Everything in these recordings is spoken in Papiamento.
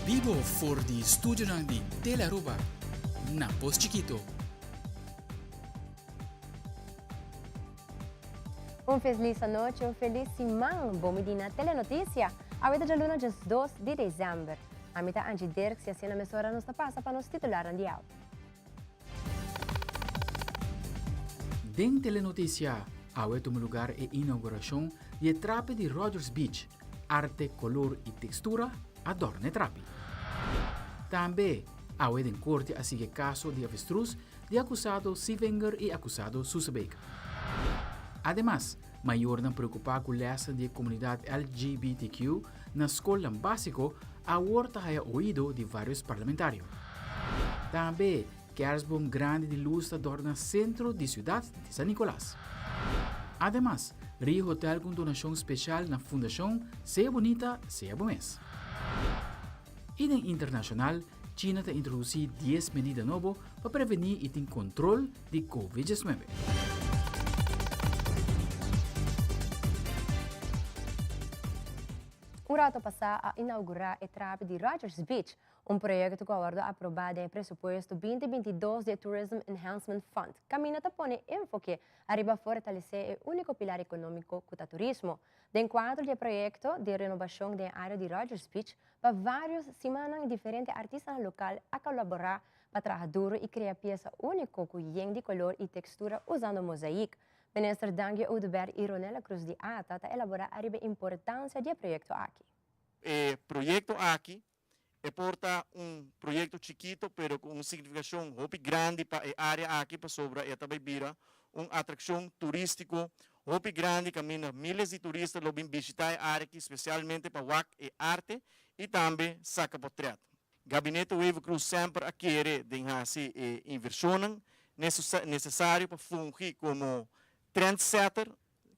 Bibo for di studionan di Telearuba na Pos Chikito. Un felis anochi, un felis siman. Bon bini na Telenoticia. Awe ta djaluna 12 di december. Ami ta Angie Dirks y asina mesora nos ta pasa pa nos titularnan di awe. Den Telenoticia, awe tuma lugar e inauguracion di e trapi di Rogers Beach. Arte, color y textura adorna e trapi. Tambe, awe den corte a sigui e caso di avestruz di acusado Sievinger y acusado Susebeek. Ademas, mayornan preocupa cu lessen di e comunidad LGBTQ na scolnan basico awor ta haya oido di varios parlamentario. Tambe, kerstboom grandi di luz ta dorna centro di ciudad di San Nicolas. Ademas, Rio Hotel cu un donacion special na Fundacion Sea Bunita, Sea Bo Mes. Y den internacional, China ta introduci 10 medida nobo pa preveni y tin control di Covid 19. Un rato pasá a inaugurá e trapi di Rogers Beach, un proyekto ku a wòrdu aprobá den e presupuesto 2022 di e Tourism Enhancement Fund. Kaminda ta pone enfoke ariba fortalesé e úniko pilar ekonómiko ku ta turismo. Den kuadro di e proyekto di renobashon den e área di Rogers Beach, pa vários simannan diferente artistanan lokal a kolaborá pa traha duro i krea piesa úniko ku yen di kolor i tekstura usando mozaïek. Minister Dangui Oduber i Ronella Cruz di ata ta elaborá ariba e importansia di e proyekto aki. E proyekto aki e por ta un proyekto chikito pero ku un signifikashon hopi grandi pa e área aki pasobra e ta bai bira un atrakshon turístiko hopi grandi kaminda miles di turista lo bin bishitá e área aki spesialmente pa wak e arte i tambe saka potrèt. Gabinete Wever-Croes semper a kere den hasi e invershonnan nesesario pa fungi komo trendsetter.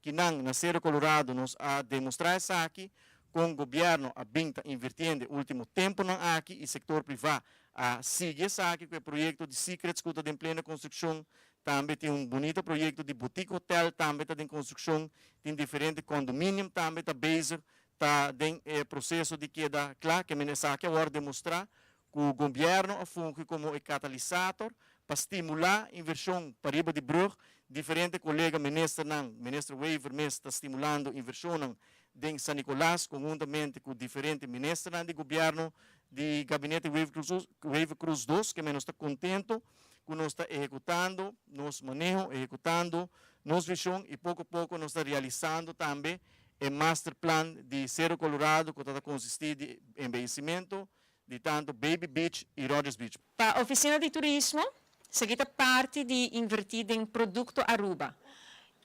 Kinan na Cerro Colorado nos a demostrá esaki kon gobièrnu a bin ta invirtiendo e último tempunan aki i sektor privá a sigui esaki ku e proyekto di Secrets ku ta den plena konstrukshon. Tambe tin un bunita proyekto di boutique hotel tambe ta den konstrukshon. Tin diferente condominium tambe ta bezig ta den e proseso di keda kla. Ke men esaki a wòrdu demostrá ku gobièrnu a fungi komo e katalisator pa stimulá invershon pariba di brùg. Diferente kolega ministernan, Minister Wever mes ta stimulando invershonnan den San Nicolas konhuntamente ku diferente ministernan di gobièrnu di Gabinete Wever-Croes dos. Ke men nos ta kontento ku nos ta ehekutando nos maneho, ehekutando nos vishon i poko poko nos ta realisando tambe E master plan di Cerro Colorado cu ta ta consisti di embeyecimento di tanto Baby Beach y Rogers Beach. Pa Oficina di Turismo, esaki ta parti di inverti den Producto Aruba.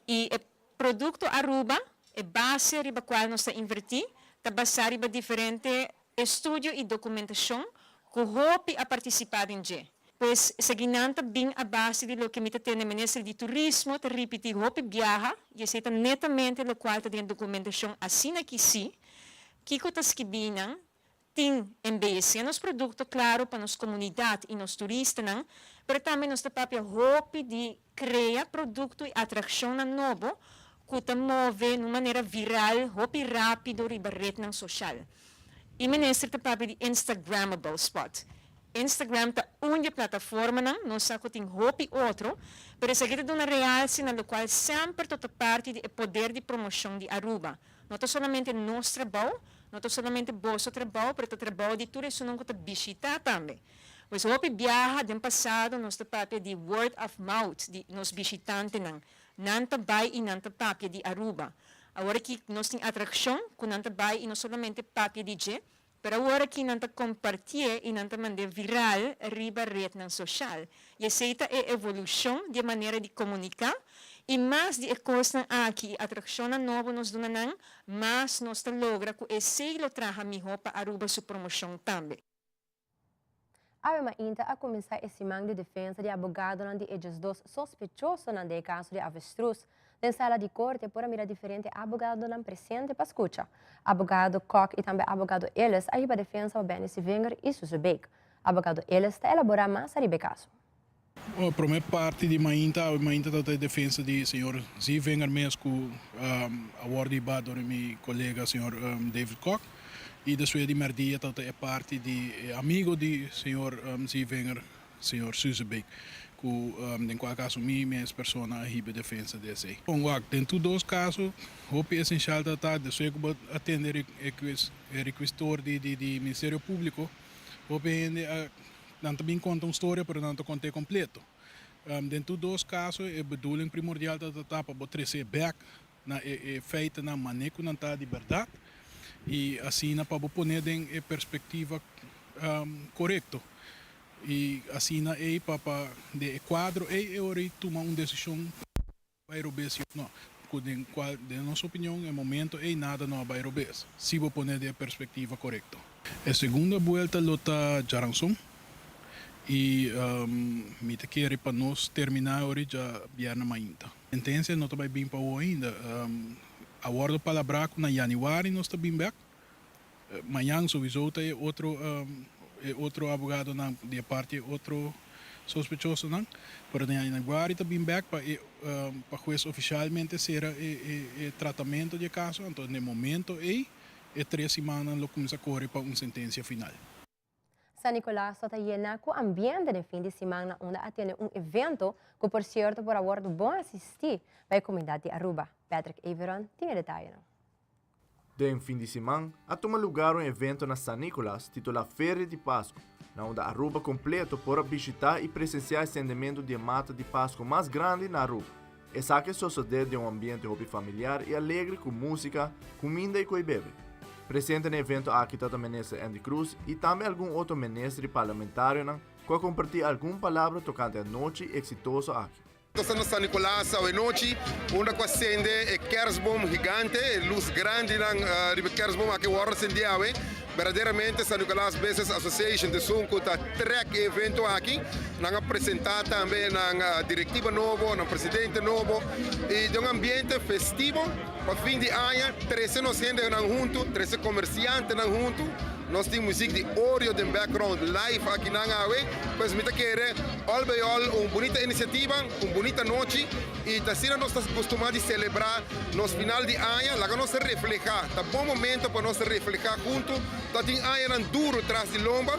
Y e Producto Aruba, e base riba cual nos ta inverti, ta basa riba diferente Estudio i dokumentashon ku hopi a partisipá den dje. Pues esakinan ta bin a base di loke mi ta tende Minister di Turismo ta ripití hopi biaha i esei ta netamente lokual ta den dokumentashon asina ki si kiko ta skibí nan tin embeyesé nos produkto klaro pa nos komunidat i nos turistanan pero tambe nos ta papia hopi di krea produkto i atrakshonnan nobo ku ta move na un manera viral hopi rápido riba retnan soshal. E minister ta papia di Instagrammable spot. Instagram ta un di e plataformanan, nos sa ku tin hopi otro, pero esaki ta duna realse na lokual semper ta ta parti di e poder di promoshon di Aruba. No ta solamente nos trabou, no ta solamente boso trabou, pero ta trabou di tur esunnan ku ta bishitá tambe. Pues hopi biaha den pasado nos ta papia di word of mouth di nos bishitantenan. Nan ta bai i nan ta papia di Aruba. Awor aki nos tin atrakshon ku nan ta bai i no solamente papia di dje, pero awor aki nan ta kompartié i nan ta mand'é viral riba retnan soshal. I esei ta e evolushon di e manera di komuniká i mas di e kosnan aki i atrakshonnan nobo nos duna nan, mas nos ta logra ku esei lo traha mihó pa Aruba su promoshon tambe. Awe mainta a kuminsá e siman di defensa di abogadonan di e 12 sospechosonan den e kaso di avestruz. Den sala di korte por a mira diferente abogadonan presente pa skucha. Abogado Kok i tambe abogado Ellis a hiba defensa pa Benny Sievinger i Suze Beek. Abogado Ellis ta elaborá mas ariba e kaso. Prome parti di mainta, awe mainta ta e defensa di señor Sievinger mes ku a wòrdu hibá dor di mi kolega señor David Kok. Y despues di merdia tabata e parti di e amigo di señor Zievinger, señor Suzebeek, cu den cual caso mi mes persona a hiba defensa di esey. Bon wak, den tur dos caso hopi esencial ta ta despues cu bo atende e requistor di Ministerio Publico, hopi hende a nan ta bin conta un storia pero nan ta cont'e completo. Den tur dos caso e bedoeling primordial ta ta pa bo trece bek na e feitenan mané ku nan ta di bèrdat i asina pa bo pone den e perspektiva korekto i asina ei pa pa den e kuadro ei e ora ei tuma un desishon bai robes òf no ku den kual den nos opinion e momento ei nada no a bai robes si bo pone den e perspektiva korekto. E segunda buelta lo ta djaranson i mi ta kere pa nos terminá e ora ei dja bièrnè mainta. Sentencia no ta bay bin pa awo ainda. A wordo palabrá cu na januari nos ta bin bek. Mañan souiso ta e otro e otro abogadonan di e parti e otro sospechosonan. Pero den januari ta bin bek pa e pa hues oficialmente cera e e tratamento di e caso. Anto na e momento ey e tres simannan lo cuminsa core pa un sentencia final. San Nicolas ta yena cu ambiente den fin di siman na unda a tene un evento cu por cierto por a wordo bon asisti pa e comunidad di Aruba. Patrick Averon tin e detayenan. Den fin di siman a tuma lugar un evento na San Nicolas titula Feria di Pasco, na unda Aruba completo por a bishita y presencia e sendemento di e mata di Pasco mas grandi na Aruba. Esaki a sosode den un ambiente hopi familiar y alegre cu musica, cuminda y coy bebe. Presente na e evento aki tata Minister Endy Croes y tambe algun otro minister y parlamentarionan cu a comparti algun palabra tocante anochi exitoso aki. Nos ta na San Nicolas awenochi unda cu a sende e kerstboom gigante, e luz grandinan riba e kerstboom aki wordo sendi awe. Berdaderamente San Nicolas Business Association ta esun cu ta trek e evento aki. Nan a presenta tambe nan directiva nobo, nan presidente nobo y den un ambiente festivo pa fin di aña trece nos hendenan hunto, trece comerciantenan hunto. Nos tin muziek di Oreo den background live akinan awe. Pues mi ta kere all by all un bunita iniciativa, un bunita nochi y ta asina nos ta costuma di celebra nos final di aña. Laga nos refleha, ta bon momento pa nos refleha hunto. Ta tin añanan duro tras di lomba.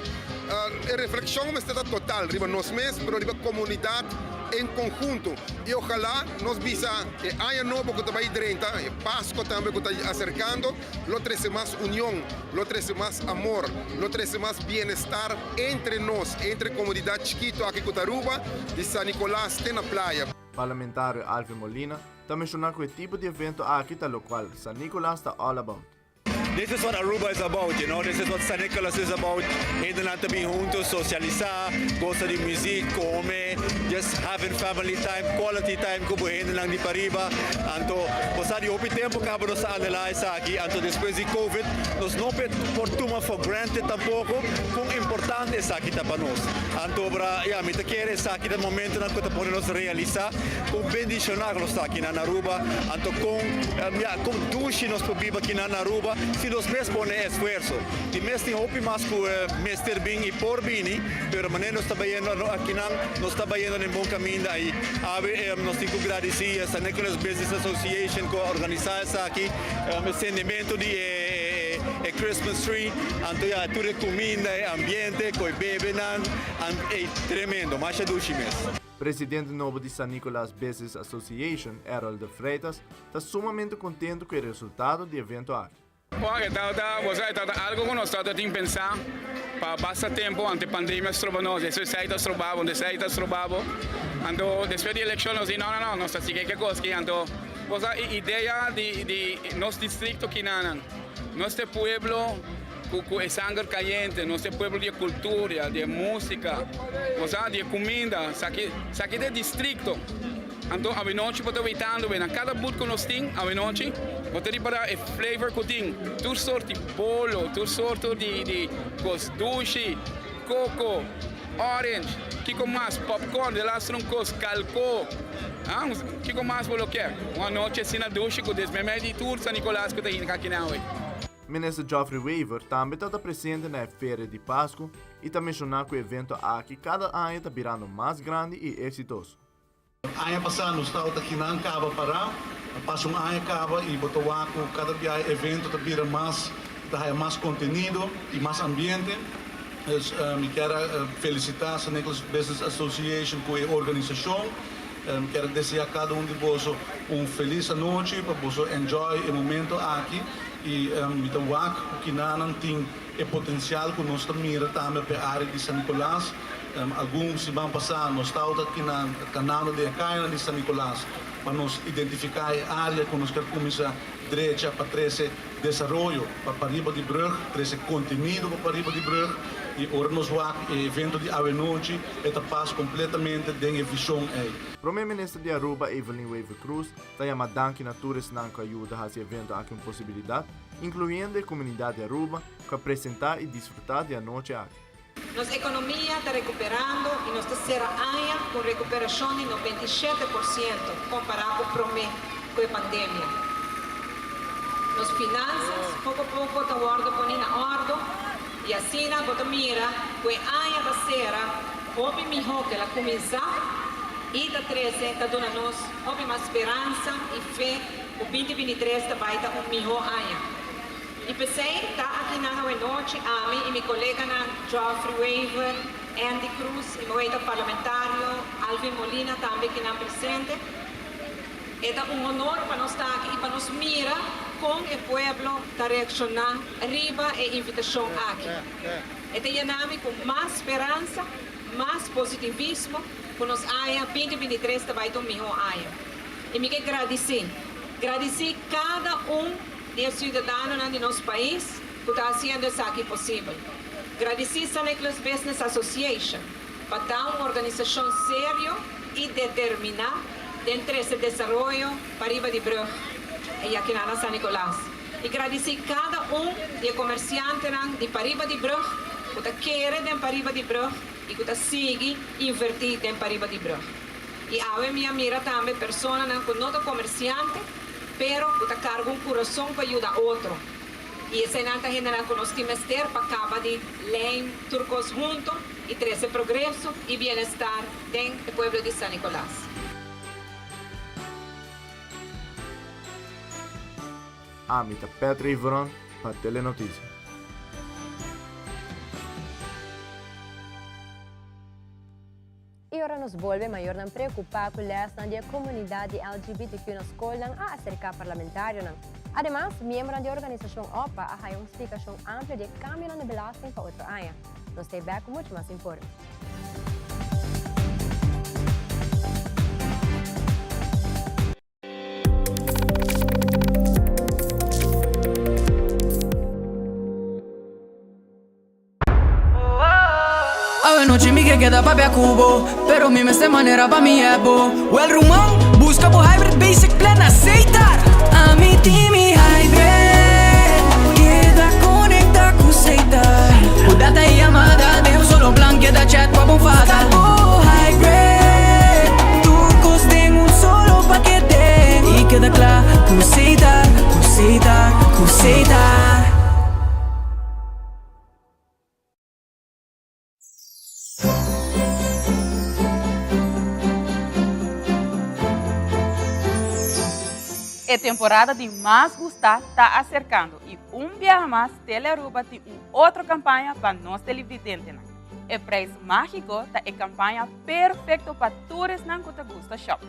E reflexion mester ta total riba nos mes, pero riba comunidad en conhunto. Y ojalá nos bisa e aña nobo cu ta bay drenta, e Pascua tambe cu ta acercando, lo trece mas union, lo trece mas amor, lo trece mas bienestar entre nos, entre comunidad chikito aki cu ta Aruba, di San Nicolas te na Playa. Parlamentario Alvin Molina ta menciona cu e tipo di evento aki ta locual San Nicolas ta all about. This is what Aruba is about, you know, this is what San Nicolas is about. Hendenan ta bin hunto, socialisa, gosa di muziek, come, just having family time, quality time cu bo hendenan di pariba. Anto, bo sa di hopi tempo caba nos ta anhela esaki, anto despues di Covid nos no por tuma for granted tampoco con importante esaki ta pa nos. Anto, bra, ya, mi ta kere esaki ta momentonan cu ta pone nos realisa con bendiciona cu nos ta aki na Aruba, anto con, ya, con dushi nos por biba aki na Aruba si nos mes pone esfuerso. Di mes tin hopi mas cu mester bin y por bini, pero manera nos ta bayendo akinan, nos ta bayendo den bon caminda y awe nos tin cu gradici San Nicolas Business Association cu a organisa esaki, e sendimento di e Christmas tree, anto ya tur e cuminda, e ambiente, cu e bebenan, ey tremendo, masha dushi mes. Presidente nobo di San Nicolas Business Association, Errol de Freitas, ta sumamente contento cu e resultado di evento aki. Ora e tabata, bo sa, e tabata algo cu nos tabata tin pensa pa basta tempo ante pandemia stroba nos, eso esey ta stroba bo, esey ta stroba bo. Anto despues di eleccion nos di no, no, no, nos ta sigui ke cos ki. Anto bo sa e idea di di nos districto kinanan, nos ta e pueblo cu cu e sanger cayente, nos ta e pueblo di e cultura, di e musica, bo sa, di e cuminda, esaki, esaki ta e districto. Anto awenochi bo ta weitando be na kada but ku nos tin awenochi bo ta ripará e flavor ku tin tur sort di bolo tur sorto di di kos dushi koko orange kiko mas popcorn de las un kos kalko ah kiko mas bo lo ke un anochi asina dushi ku desmemei di tur San Nicolas ku ta hinka aki na awe. Minister Geoffrey Wever tambe ta ta presente na e Feria di Pascu y ta menciona cu e evento aki cada aña ta birando mas grandi y exitoso. Aña pasá nos tabata kinan kaba pará, a pasa un aña kaba i bo ta wak ku kada biaha e evento ta bira mas ta haya mas contenido y mas ambiente. Dus mi kier a felicita San Nicolas Business Association cu e organisacion. Mi kier a desea cada un di boso un feliz anochi pa boso enjoy e momento aki y mi ta wak cu kinanan tin e potencial cu nos ta mira tambe pa e area di San Nicolas. Algun siman pasa nos tawata kinan canando den e cayanan di San Nicolas pa nos identifica e area cu nos kier cuminsa drecha pa trece desaroyo pa pariba di brug, trece contenido pa pariba di brug y ora nos wak e evento di awenochi e ta pas completamente den e vision ey. Prome Minister di Aruba Evelyn Wever-Croes ta yama danki na tur esnan cu a yuda haci e evento aki un posibilidad, incluyendo e comunidad di Aruba cu a presenta y disfruta di anochi aki. Nos ekonomia ta rekuperando i nos ta sera aña ku un rekuperashon di 97% kompará ku promé ku e pandemia. Nos finansas poko poko ta wòrdu poní na òrdu i asina bo ta mira ku e aña ta sera hopi mihó ku el a kuminsá i ta trese ta duna nos hopi mas speransa i fe ku 2023 ta bai ta un mihó aña. I p'esei ta akinan awenochi ami i mi koleganan Geoffrey Wever, Endy Croes i moeta parlamentario Alvin Molina tambe kinan presente. E ta un honor pa nos ta aki i pa nos mira kon e pueblo ta reakshoná riba e invitashon aki. E ta yena mi ku mas speransa, mas positivismo ku nos aña 2023 ta bai ta un mihó aña. I mi ke gradisí, gradisí kada un di e ciudadanonan di nos pais cu ta haciendo esaki posibel. Gradici San Nicolas Business Association pa ta un organisacion serio y determina den trece desaroyo pariba di brug y akinan na San Nicolas. Y gradici cada un di e comerciantenan di pariba di brug cu ta kere den pariba di brug y cu ta sigui inverti den pariba di brug. Y awe mi a mira tambe personanan cu no ta comerciante, pero ku ta karga un kurason pa yuda otro. I eseinan ta hendenan ku nos tin mester pa kaba di lijm tur kos hunto i trese progreso i bienestar den e pueblo di San Nicolas. Ami ta Patrick Veron pa Telenoticia. I ora nos bolbe, mayornan preokupá ku lèsnan di e komunidat di LGBTQ na skolnan a aserká parlamentarionan. Ademas, miembronan di e organisashon opa a haña un splikashon amplio di e kambionan di belasting pa otro aña. Nos ta e bèk ku muchu mas informe. Awenochi mi ke keda papia ku bo Pero mi mester manera pa mi ebo Wel ruman, buska bo hybrid basic plan na Setar Ami tin mi hybrid Keda konekta ku Setar Ku data i yamada den un solo plan Keda chat pa bo fada Buska bo hybrid Tur kos den un solo pakete I keda kla ku Setar Ku Setar, ku Setar. E temporada di mas gusta ta acercando y un biaha mas Telearuba tin un otro campaña pa nos televidentenan. E prijs magico ta e campaña perfecto pa tur esnan cu ta gusta shop.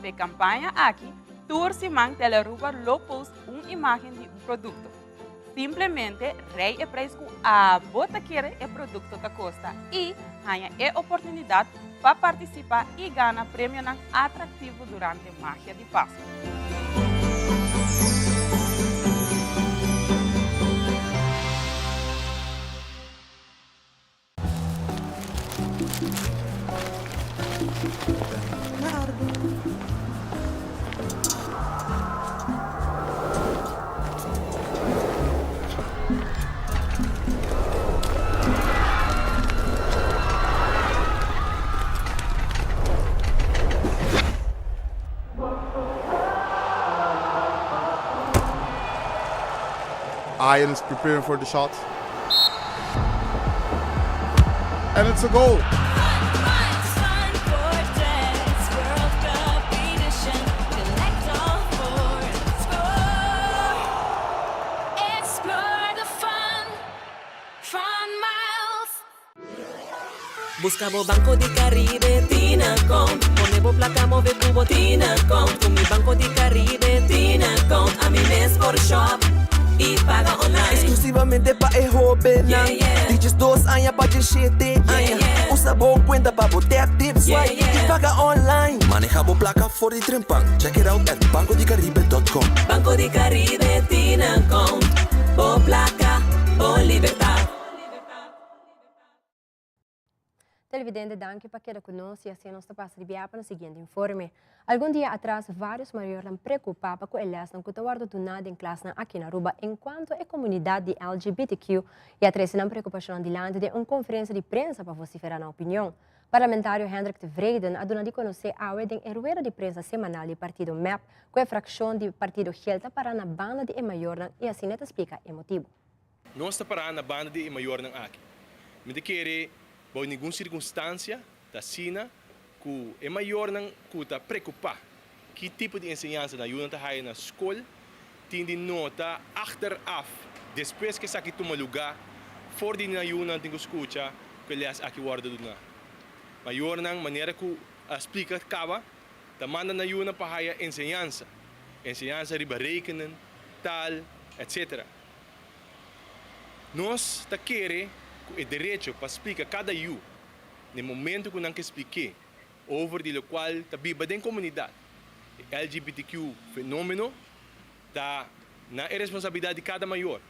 P'e campaña aki, tur siman Telearuba lo post un imagen di un producto. Simplemente rei e prijs ku abo ta kere e produkto ta kosta i haña e oportunidat pa partisipá i gana premionan atraktivo durante Magia di Pasku. Ian is preparing for the shot. And it's a goal. Busca bo Banco di Caribe tin account. Pone bo placa move cu bo tin account. Cu mi Banco di Caribe tin account. Ami mes por shop y paga online. Exclusivamente pa e hobennan di 12 aña pa 17 aña. Usa bo cuenta pa bo tap, tip, swipe y paga online. Maneha bo placa for di trempan. Check it out at bancodicaribe.com. Banco di Caribe tin account. Bo placa, bo libertad. Televidente danki pa keda ku nos i asina nos ta pasa di bia pa nos siguiente informe. Algun dia atras varios mayornan preocupa pa ku e lesnan ku ta wordo duna den klasnan aki na Aruba encuanto e comunidad di LGBTQ i a trece nan preocupacionnan dilanti den un conferencia di prensa pa vocifera nan opinion. Parlamentario Hendrik Tevreden a duna di conoce awe den e rueda di prensa semanal di partido mep ku e fraccion di partido gel ta para na banda di e mayornan i asina ta splica e motibo. Nos ta pará na banda di e mayornan aki. Mi ta kere bou ningun sirkunstansia ta asina ku e mayornan ku ta preokupá ki tipo di enseñansa nan yunan ta haya na skol tin di nota achteraf despues ku esaki tuma lugá for di nan yunan tin ku skucha ku e lès aki wòrdu duná. Mayornan manera ku a splika kaba ta manda nan yunan pa haya enseñansa, enseñansa riba rekenen, taal, etc. Nos ta kere ku e derecho pa splika kada yu na e momento ku nan ke splik'é over di lokual ta biba den komunidat, e LGBTQ fenomeno, ta na e responsabilidat di kada mayor.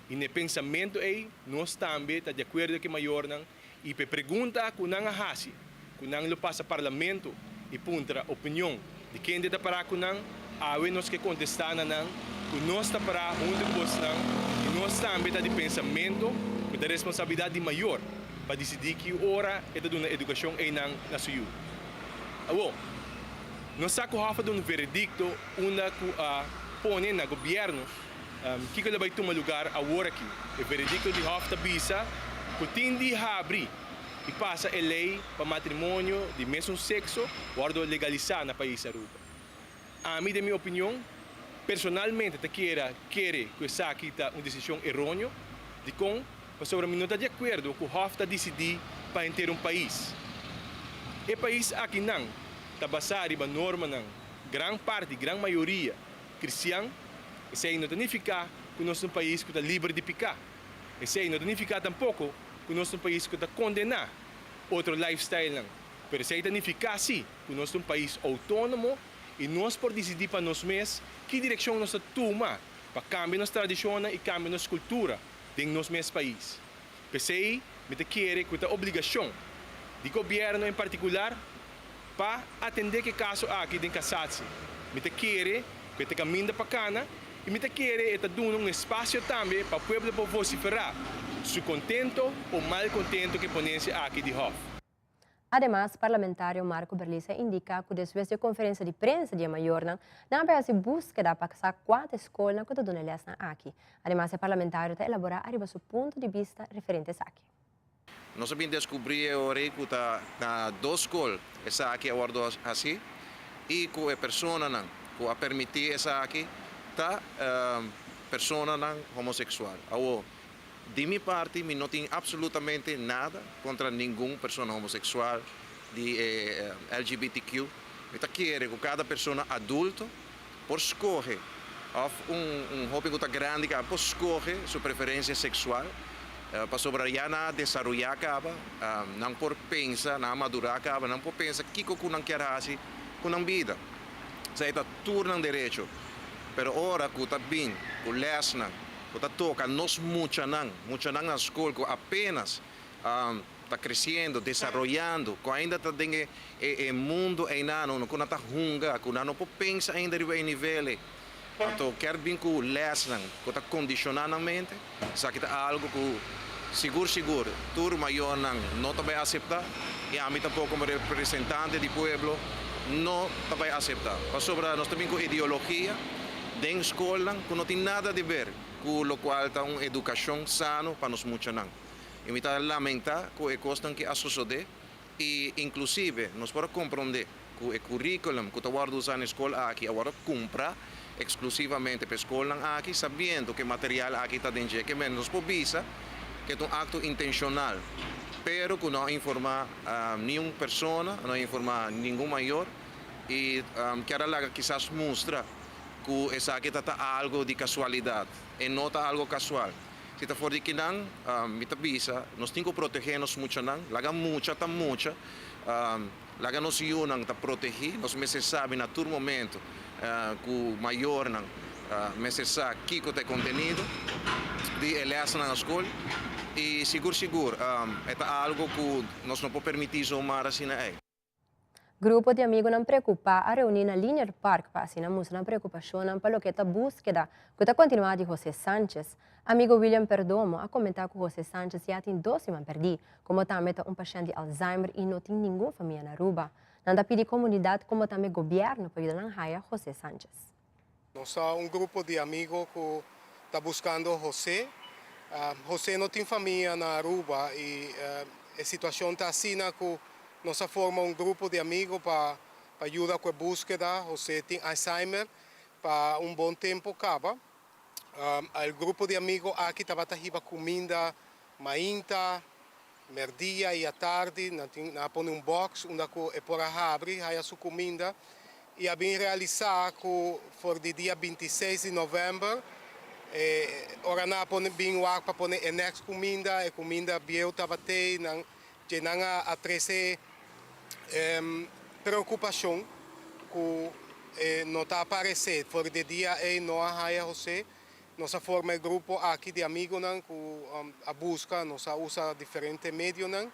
I na e pensamentu ei nos tambe ta di akuerdo ku e mayornan i pa e pregunta ku nan a hasi ku nan lo pasa parlamento i puntra opinion di kende ta pará ku nan, awe nos ke kontestá na nan ku nos ta pará huntu ku bosnan i nos tambe ta di pensamentu ku ta responsabilidat di mayor pa disidí ki ora e ta duna edukashon einan na su yu. Awor, nos sa ku Hof a duna un veredikto unda ku a pone na gobièrnu kiko lo bai tuma lugar awor aki. E veredikto di Hof ta bisa ku tin di habri i pasa e lei pa matrimonio di mesun sekso wòrdu legalisá na pais Aruba. Ami den mi opinion, personalmente ta kier kere ku esaki ta un desishon eróneo. Dikon? Pasobra mi no ta di akuerdo ku Hof ta disidí pa henter un pais. E pais akinan ta basá riba normanan, gran parti, gran mayoria, kristian. Esei no ta nifiká ku nos ta un pais ku ta liber di piká. Esei no ta nifiká tampoko ku nos ta un pais ku ta kondená otro lifestylenan, pero esei ta nifiká sí ku nos ta un pais outónomo i nos por disidí pa nos mes ki direkshon nos ta tuma pa kambia nos tradishonnan i kambia nos kultura den nos mes pais. P'esei mi ta kere ku ta obligashon di gobièrnu en partikular pa atendé ku e kaso aki den Kasatsi. Mi ta kere ku e ta kaminda pa kana i mi ta kere e ta duna un espasio tambe pa pueblo por vosiferá su kontento o malkontento ku e ponensia aki di Hof. Ademas, parlamentario Marco Berlis a indica cu despues di e conferencia di prensa di e mayornan, nan a bay haci buskeda pa sa cua ta e scolnan cu ta duna e lesnan aki. Ademas, e parlamentario ta elabora ariba su punto di bista referente esaki. Nos a bin deskubrí e ora ei ku ta na dos skol esaki a wòrdu hasí i ku e personanan ku a permití esaki ta personanan homoseksual. Awor, di mi parti mi no tin absolutamente nada kontra ningun persona homoseksual di e LGBTQ. Mi ta kere ku kada persona adulto por skohe òf un hóben ku ta grandi kaba por skohe su preferensia seksual pasobra ya nan a desaroyá kaba, nan por pensa, nan a madurá kaba, nan por pensa kiko ku nan kier hasi ku nan bida. Esei ta tur nan derecho. Pero ora ku ta bin ku lèsnan ku ta toka nos muchanan, muchanan na skol ku apenas ta creciendo, desaroyando, cu ainda ta den e e mundo eynano, cu nan ta hunga, cu nan no por pensa ainda riba e nivel ey. Anto kier bin cu lesnan cu ta condiciona nan mente, esaki ta algo cu sigur sigur tur mayornan no ta bay acepta y ami tampoco como representante di pueblo no ta bay acepta. Pasobra nos ta bin cu ideologia den scolnan cu no tin nada di ber cu locual ta un educacion sano pa nos muchanan. I mi ta lamentá ku e kosnan ki a sosodé i inklusive nos por a komprondé ku e curriculum ku ta wòrdu usá na e skol aki a wòrdu kumprá eksklusivamente pa e skolnan aki sabiendo ku e material aki ta den dje. Ke men nos por bisa ku e ta un akto intenshonal. pero ku no a informá niun persona, no a informá ningun mayor i kier a laga kisas mustra ku esaki ta ta algu di kasualidat. E no ta algu kasual. Si ta for di kinan, mi ta bisa, nos tin ku protegé nos muchanan, laga mucha ta mucha, laga nos yunan ta protegí, nos mester sabi na tur momento ku mayornan mester sa kiko ta e kontenido di e lèsnan na skol i sigur sigur e ta algu ku nos no por permití zomaar asina ei. Grupo di amigunan preokupá a reuní na Linear Park pa asina mustra nan preokupashonnan pa loke ta búskeda ku ta kontinuá di José Sanchez. Amigo William Perdomo a komentá ku José Sanchez ya tin dos siman pèrdí, komo tambe ta un pashènt di Alzheimer i no tin ningun famia na Aruba. Nan ta pidi komunidat komo tambe gobièrnu pa yuda nan haya José Sanchez. Nos ta un grupo di amigo cu ta buscando José. José no tin famia na Aruba y e situacion ta asina cu nos a forma un grupo di amigo pa pa yuda cu e buskeda. José tin Alzheimer pa un bon tempo caba. E grupo di amigo aki tabata hiba cuminda mainta, merdia y atardi. Nan tin nan a pone un box unda cu e por a habri haya su cuminda y a bin realisa cu for di dia 26 di november e ora nan a pone bin wak pa pone e next cuminda, e cuminda bieu tabatey nan dje nan a a trece preocupacion cu e no ta aparece. For di e dia ey no a haya Jose. Nos a forma e grupo aki di amigonan cu a busca, nos a usa diferente medionan.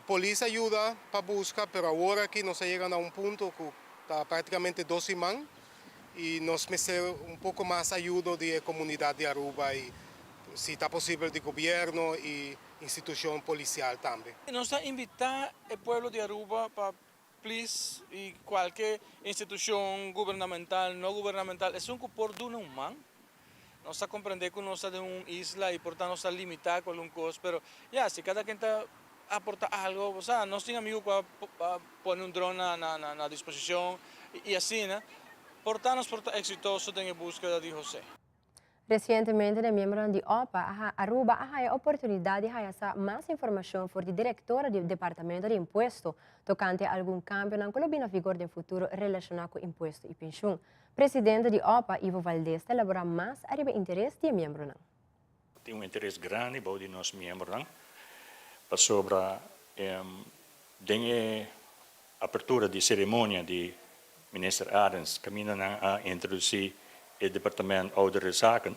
Polis a yuda pa busca, pero awor aki nos a yega na un punto cu ta practicamente dos siman y nos mester un poco mas ayudo di e comunidad di Aruba y si ta posibel di gobierno y institucion policial tambe. Nos ta invita e pueblo di Aruba pa Please y cualke institucion gubernamental, no gubernamental, esun cu por duna un man. Nos ta comprende cu nos ta den un isla y por ta nos ta limita cu algun cos, pero ya, si cada ken ta aporta algo, bo sa, nos tin amigo cu a pone un drone na na disposicion y asina, por ta nos por ta exitoso den e busqueda di Jose. Resientemente de miembronan di OPA a Aruba a haya oportunidad di haya sa mas informacion for di directora di Departamento di Impuesto tocante algun cambionan cu lo bini na vigor den futuro relaciona cu impuesto y pensioen. Presidente di OPA, Ivo Valdez, ta elabora mas ariba interes di e miembronan. Tin un interes grandi bou di nos miembronan pasobra den e apertura di ceremonia di Minister Arends caminda nan a introduci e Departement Oudere Zaken,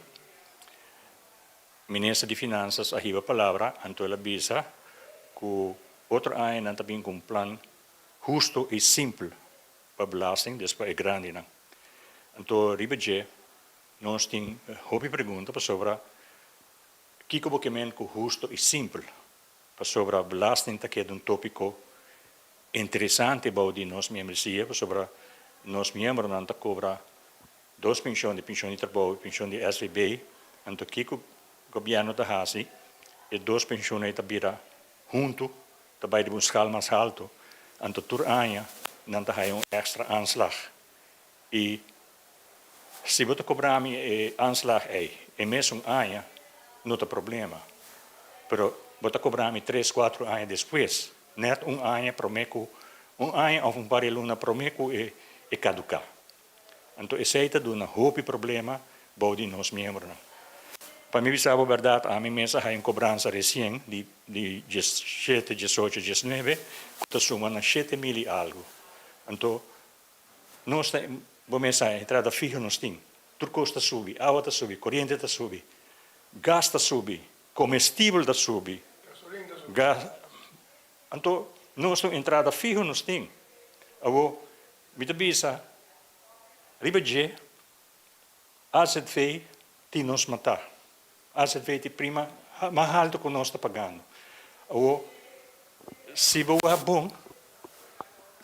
Minister di Finanzas a hiba palabra anto el a bisa cu otro aña nan ta bin cu un plan husto y simpel pa belasting, des pa e grandinan. Anto riba dje nos tin hopi pregunta pasobra kico bo ke men cu husto y simpel? Pasobra belasting ta keda un topico interesante bou di nos miembresia pasobra nos miembronan ta cobra dos pension, di pension di trabou y pension di SVB, anto kico gobierno ta haci? E dos pension ey ta bira hunto, ta bay riba un schaal mas halto, anto tur aña nan ta haya un extra aanslag y Si bo ta kobra mi e aanslag ei e mesun aña, no ta problema. Pero bo ta kobra mi tres, kuatro aña despues, nèt un aña promé ku, un aña òf un par di luna promé ku e e kaduká. Anto esei ta duna hopi problema bou di nos miembronan. Pa mi bisa bo bèrdat, ami mes a haña un kobransa resien di di diesshete, diesocho, diesnuebe ku ta suma na 7000 i algu. Anto Nos ta, bo mes sa, entrada fiho nos tin. Tur kos ta subi, awa ta subi, koriente ta subi, gas ta subi, komestibel ta subi, gas, anto nos ta un entrada fiho nos tin. Awor, mi ta bisa, riba dje, AZV tin nos matá. AZV tin prima mas halto ku nos ta pagando. Awor, si bo wak bon,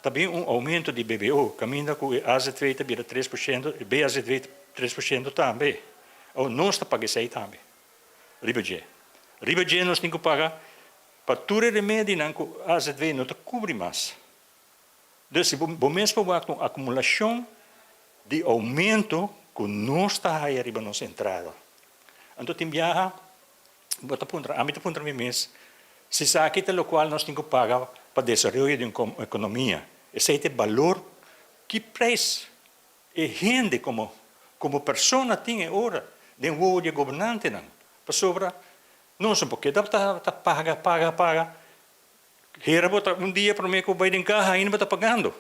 ta bin un oumento di BBO, kaminda ku e AZV ta bira 3%, e BAZV 3% tambe. Awor, nos ta paga esei tambe riba dje. Riba dje nos tin ku paga pa tur e remedinan ku AZV no ta kubri mas. Dus si bo mes por wak un akumulashon di oumento ku nos ta haya riba nos entrada. Anto tin biaha bo ta puntra, ami ta puntra mi mes, Si esaki ta locual nos tin cu paga pa desaroyo di un economia, esey ta e balor ki prijs e hende como como persona tin e ora den wowo di e gobernantenan. Pasobra nos no por keda ta paga, paga, paga. Hera bo ta un dia prome cu bo bay den caha ainda bo ta pagando.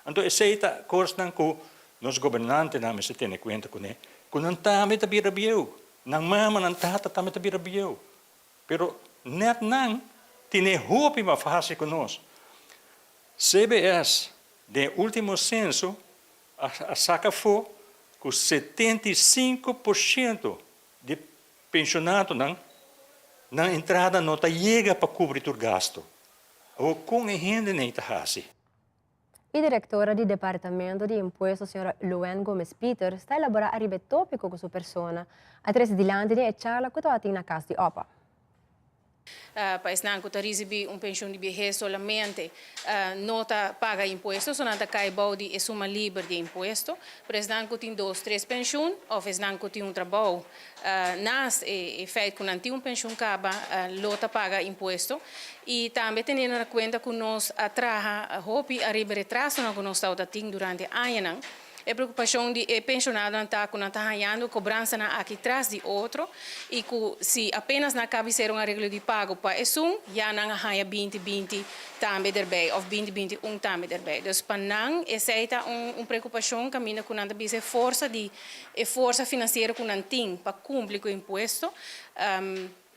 Anto esey ta cosnan cu nos gobernantenan mester tene cuenta cune, cu nan tambe ta bira bieu, nan mama, nan tata tambe ta bira bieu. Pero net nan tene hopi mas facil cu nos. CBS den e ultimo censo a saca afo cu 75 por ciento di pensionadonan nan entrada no ta yega pa cubri tur gasto. Awor con e hendenan ta haci? E directora di Departamento di Impuesto Sra. Luen Gomez Pieters ta elabora ariba e topico cu su persona a trece dilanti den e charla cu tabatin na cas di opa. Pa esnan cu ta ricibi un pensioen di biehes solamente no ta paga impuesto, so nan ta cay bou di e suma liber di impuesto. Pero esnan cu tin dos, tres pensioen of esnan cu tin un trabou naast e feit cu nan tin un pensioen caba lo ta paga impuesto. Y tambe teniendo na cuenta cu nos a traha hopi ariba e retrasonan cu nos tabata tin durante añanan. E preocupacion di e pensionadonan ta cu nan ta hañando cobransanan aki tras di otro y cu si apenas nan caba di cera un areglo di pago pa esun, ya nan a haña binti binti tambe derbij of binti binti un tambe derbij. Dus pa nan esey ta un un preocupacion caminda cu nan ta bisa e forsa di e forsa financiero cu nan tin pa cumpli cu impuesto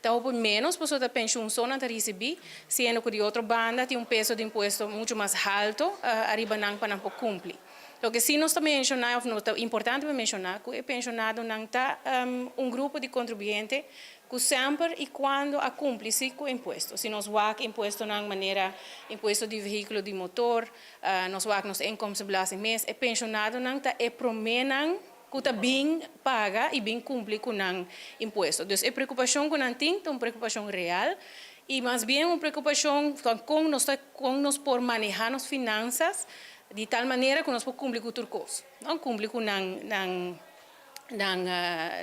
ta hopi menos pasobra ta pensioen so nan ta ricibi, siendo cu di otro banda tin un peso di impuesto mucho mas halto ariba nan pa nan por cumpli. Loke si nos ta menciona of no ta importante pa menciona cu e pensionadonan ta un grupo di contribuyente cu semper y cuando a cumpli si cu impuesto. Si nos wak impuestonan manera impuesto di vehiculo di motor, nos wak nos inkomstenbelasting mes, e pensionadonan ta e promenan cu ta bin paga y bin cumpli cu nan impuesto. Dus e preocupacion cu nan tin ta un preocupacion real y mas bien un preocupacion con nos ta con nos por maneha nos finanzas di tal manera cu nos por cumpli cu tur cos, no? Cumpli cu nan nan nan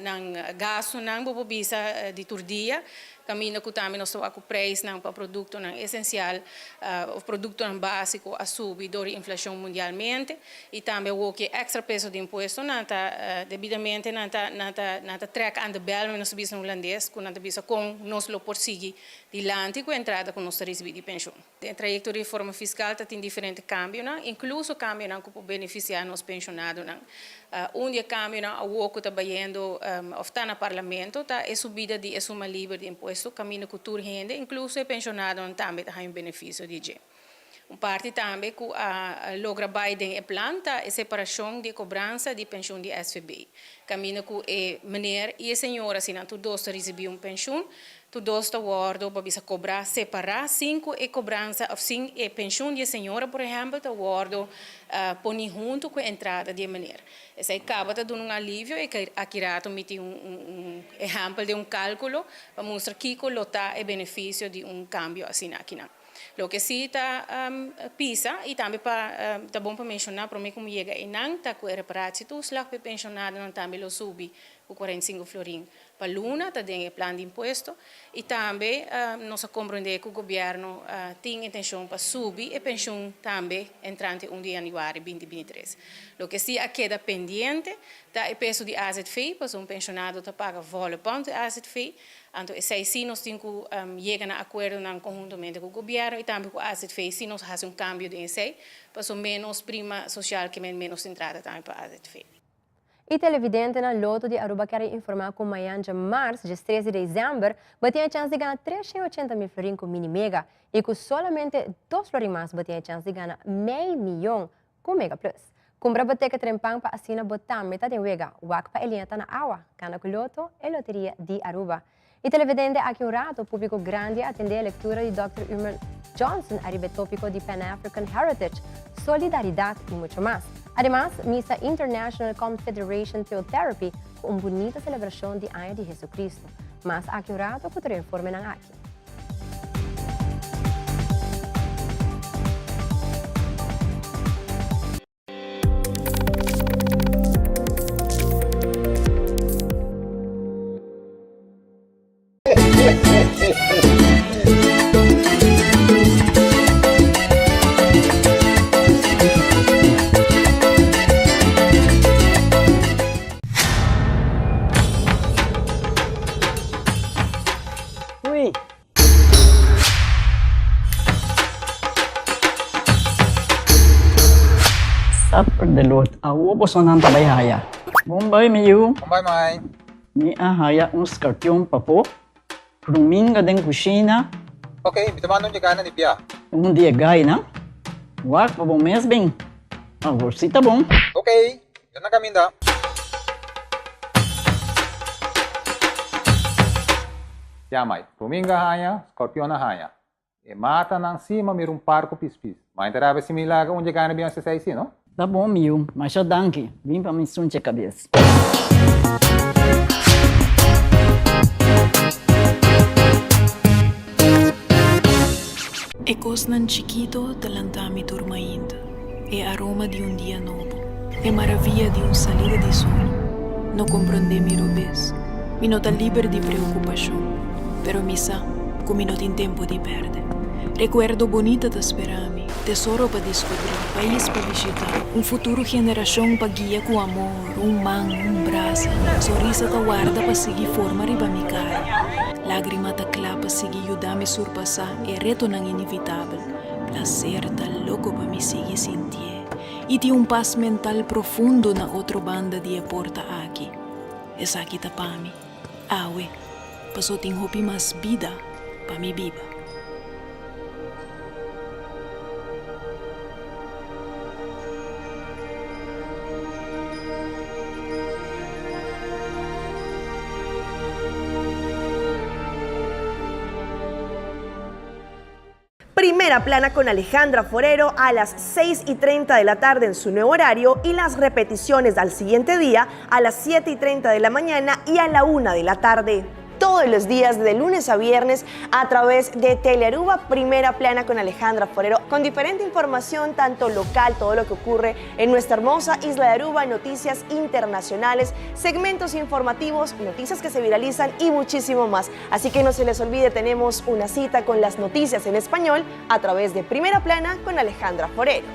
nan gastonan bo por bisa di tur dia, caminda cu tambe nos ta wak cu prijsnan pa productonan esencial of productonan basico a subi door di inflacion mundialmente. Y tambe awor cu e extra peso di impuesto nan ta debidamente nan ta nan ta nan ta trek aan de bel nos ta bisa na hulandes cu nan ta bisa con nos lo por sigui dilanti cu e entrada cu nos ta ricibi di pensioen. Den e trayecto di reforma fiscal ta tin diferente cambionan, incluso cambionan cu por beneficia nos pensionadonan. Un di e cambionan awor cu ta bayendo of ta na parlamento ta e subida di e suma liber di impuesto caminda cu tur hende, incluso e pensionadonan tambe ta haña un beneficio di dje. Un parti tambe ku a logra bai den e plan ta e separashon di e kobransa di penshun di SVB. Kaminda ku e meneer i e señora si nan tur dos ta risibí un penshun, tur dos ta wòrdu pa bisa kobrá separá sin ku e kobransa òf sin e penshun di e señora por ehèmpel ta wòrdu poní huntu ku e entrada di e meneer. Esei kaba ta duna un alivio i aki rato mi tin un ehèmpel den un kálkulo pa mustra kiko lo ta e benefisio di un kambio asina akinan. Loke si ta pisa y tambe pa ta bon pa menciona prome cu mi yega eynan ta cu e reparatietoeslag pa e pensionadonan tambe lo subi cu 45 florin pa luna ta den e plan di impuesto y tambe nos a comprende cu gobierno tin intencion pa subi e pensioen tambe entrante un di januari 2023. Loke si a keda pendiente ta e peso di azv pasobra un pensionado ta paga volle pond di azv Anto esei sí nos tin ku yega na akuerdonan konhuntamente ku gobièrnu i tambe ku azv si nos hasi un kambio den esei, paso ménos prima sosial ke men ménos entrada tambe pa azv. E televidentenan Loto di Aruba kier a informa cu mayan dje mars, djes tres di december, bo tin e chans di gana 380 mil florin cu Mini Mega y cu solamente dos florin mas bo tin e chans di gana mei miyon Ku Mega Plus. Kumpra bo teket trempan pa asina bo tambe ta den wega. Wak pa e liña ta na awa. Gana ku Loto, e loteria di Aruba. E televidente aki un rato, publico grandi a atende e lectura di Dòkter Umer Johnson ariba e topico di Pan African Heritage, solidaridad y mucho mas. Ademas, misa International Confederation Theotherapy cu un bunita celebracion di Aña di Jesucristo. Mas aki un rato cu tur e informenan aki. Gatverdelot, awo bosonan ta bai haya. Bon bai mi yu. Bon bai mai. Mi a haya un skarpion pafó, Pruminga den kushina. Ok, mi ta manda un yegana di bia. Un di e gainan. Wak pa bo mes bin. Awor si ta bon. Ok, mi ta na kaminda. Ya mai, pruminga a haña, skorpion a haña. E matanan si ma mira un par ku pispis. Ma e ta rabia si mi laga un yegana bin hasi esei si, no? Ta bon mi yu, masha danki. Bin pa mi sunche kabes. E kosnan chikito ta lanta mi tur mainta, e aroma di un dia nobo, e maravia di un salida di sol. No komprondé mi robes, mi no ta liber di preokupashon, pero mi sa ku mi no tin tempu di pèrdè. Rekuerdo bonita ta spera mi. Tesoro pa diskubrí, pais pa bishitá, un futuro generashon pa guia ku amor, un man, un brasa, sonrisa ta warda pa sigui forma riba mi kara, lágrima ta kla pa sigui yuda mi surpasá e retonan inevitabel, plaser ta loko pa mi sigui sintié i tin un pas mental profundo na otro banda di e porta aki. Esaki ta pa mi. Awe, paso tin hopi mas bida pa mi biba. Primera Plana con Alejandra Forero a las 6 y 30 de la tarde en su nuevo horario y las repeticiones al siguiente día a las 7 y 30 de la mañana y a la 1 de la tarde. Todos los días de lunes a viernes a través de Telearuba Primera Plana con Alejandra Forero, con diferente información, tanto local, todo lo que ocurre en nuestra hermosa isla de Aruba, noticias internacionales, segmentos informativos, noticias que se viralizan y muchísimo más. Así que no se les olvide, tenemos una cita con las noticias en español a través de Primera Plana con Alejandra Forero.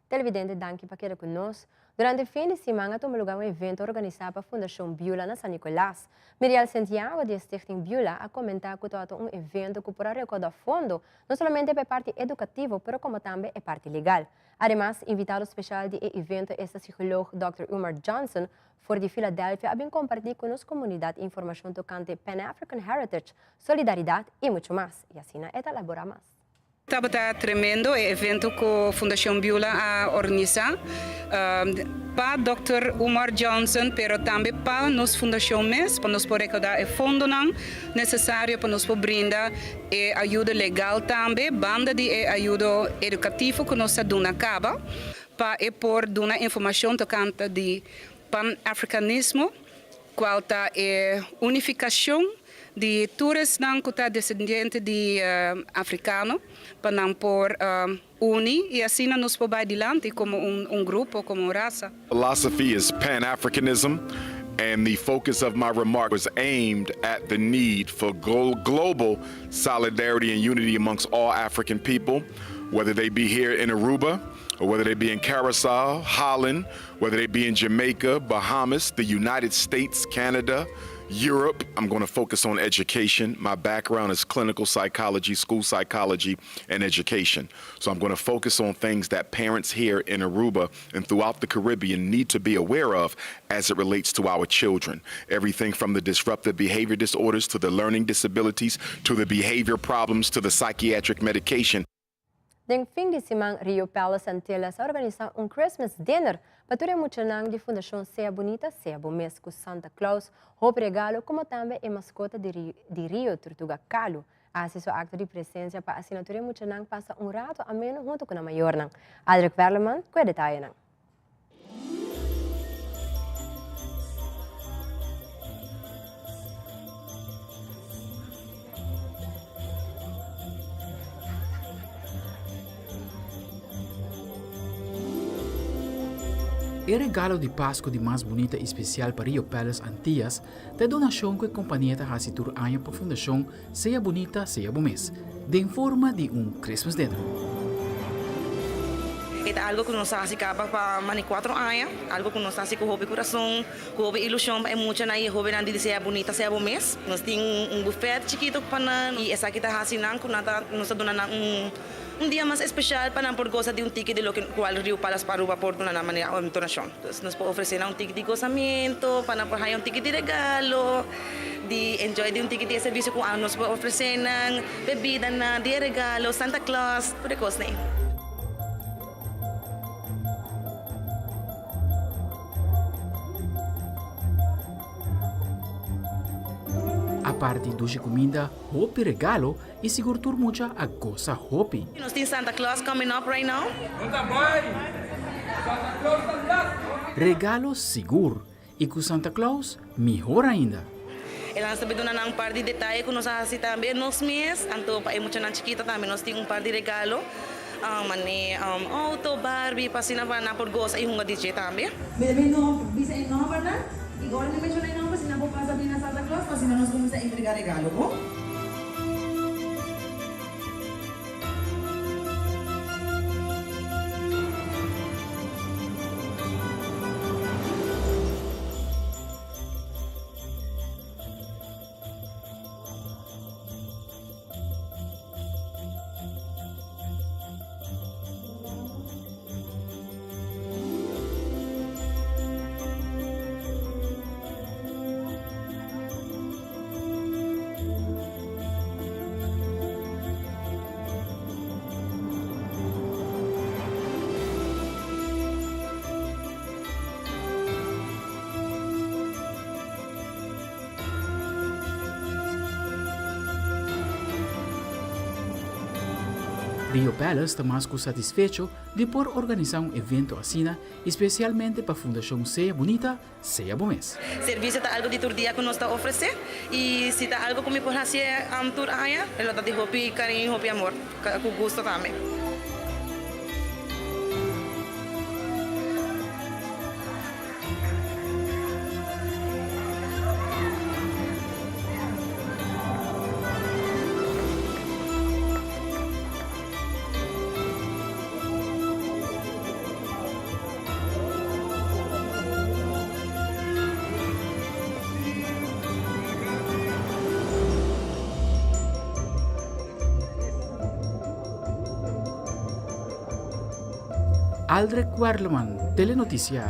Televidente danki pa keda ku nos. Durante fin di siman a tuma luga un evento organisá pa Fundashon Beulah na San Nicolas. Miriel Santiago di e Stichting Beulah a komentá ku tabata un evento ku por a rekoudá fondo no solamente pa e parti edukativo pero komo tambe e parti legal. Ademas, invitado speshal di e evento esta psikoloog Dòkter Umar Johnson for di Philadelphia a bin kompartí ku nos komunidat informashon tokante Pan African Heritage, solidaridat i muchu mas. I asina e ta laborá mas. Tabata tremendo e evento ku Fundashon Beulah a organisá pa Dòkter Umar Johnson pero tambe pa nos fundashon mes pa nos por rekoudá e fondonan nesesario pa nos por brinda E ayudo legal tambe, banda di e ayudo edukativo ku nos ta duna kaba, pa e por duna informashon tokante di Pan-Afrikanismo, kual ta e unifikashon di tur esnan ku ta desendiente di afrikano, pa nan por uni i asina nos por bai dilanti komo un grupo, komo un rasa. Philosophy is Pan-Africanism and the focus of my remark was aimed at the need for global solidarity and unity amongst all African people, whether they be here in Aruba or whether they be in Curacao, Holland, whether they be in Jamaica, Bahamas, the United States, Canada, Europe. I'm going to focus on education. My background is clinical psychology, school psychology, and education. So I'm going to focus on things that parents here in Aruba and throughout the Caribbean need to be aware of as it relates to our children. Everything from the disruptive behavior disorders to the learning disabilities to the behavior problems to the psychiatric medication. Den fin di siman Rio Palace Antillas a organisá un Christmas Dinner pa tur e muchanan di Fundashon Sea Bunita Sea Bo Mes ku Santa Claus, hopi regalo komo tambe e maskota di di Rio Turtuga Kalu a hasi su akto di presensia pa asina tur e muchanan pasa un rato ameno huntu ku nan mayornan. Aldrich Werleman ku e detayenan. E regalo di Pasku di mas bunita i spesial pa Rio Palace Antillas ta e donashon ku e kompania ta hasi tur aña pa Fundashon Sea Bunita Sea Bo Mes, den forma di un Christmas Dinner. E ta algo ku nos a hasi kaba pa mas di kuatro aña, algo ku nos a hasi ku hopi kurason, ku hopi ilushon pa e muchanan i e hóbennan di Sea Bunita Sea Bo Mes. Nos tin un bufèt chikitu pa nan i esaki ta hasi nan ku nan ta nos ta duna nan un un dia mas espeshal pa nan por gosa di un tiki di loke kual Riu Palace pa Aruba por duna nan manera un donashon. Dus nos por ofresé nan un tiki di gosamentu pa nan por haña un tiki di regalo, di enjoy di un tiki di e servisio ku nos por ofresé nan, bebidanan, di e regalo, Santa Claus, tur e kosnan ei. Apart di dushi kuminda, hopi regalo i sigur tur mucha a gosa hopi. Nos tin Santa Claus coming up right now. No ta bai! Santa Claus ta lat! Regalo sigur i ku Santa Claus mihor ainda. E lan sabi duna nan un par di detaye ku nos a hasi tambe nos mes, anto pa e muchanan chikito tambe nos tin un par di regalo, mane auto, Barbie, pa asina pa nan por gosa i hunga di dje tambe. Mi ta bin bisa e nombernan i ora mi menciona e nomber si nan por pasa bin na Santa Claus pa asina nos cuminsa entrega regalo, bo? Rio Palace ta mas ku satisfecho di por organisá un evento asina, i spesialmente pa Fundashon Sea Bunita, Sea bo mes. Servisio ta algo di tur dia ku nos ta ofresé i si ta algo ku mi por hasié tur aña, e lo ta di hopi kariño i hopi amor, ku gusto tambe. Aldrich Werleman, Telenoticia.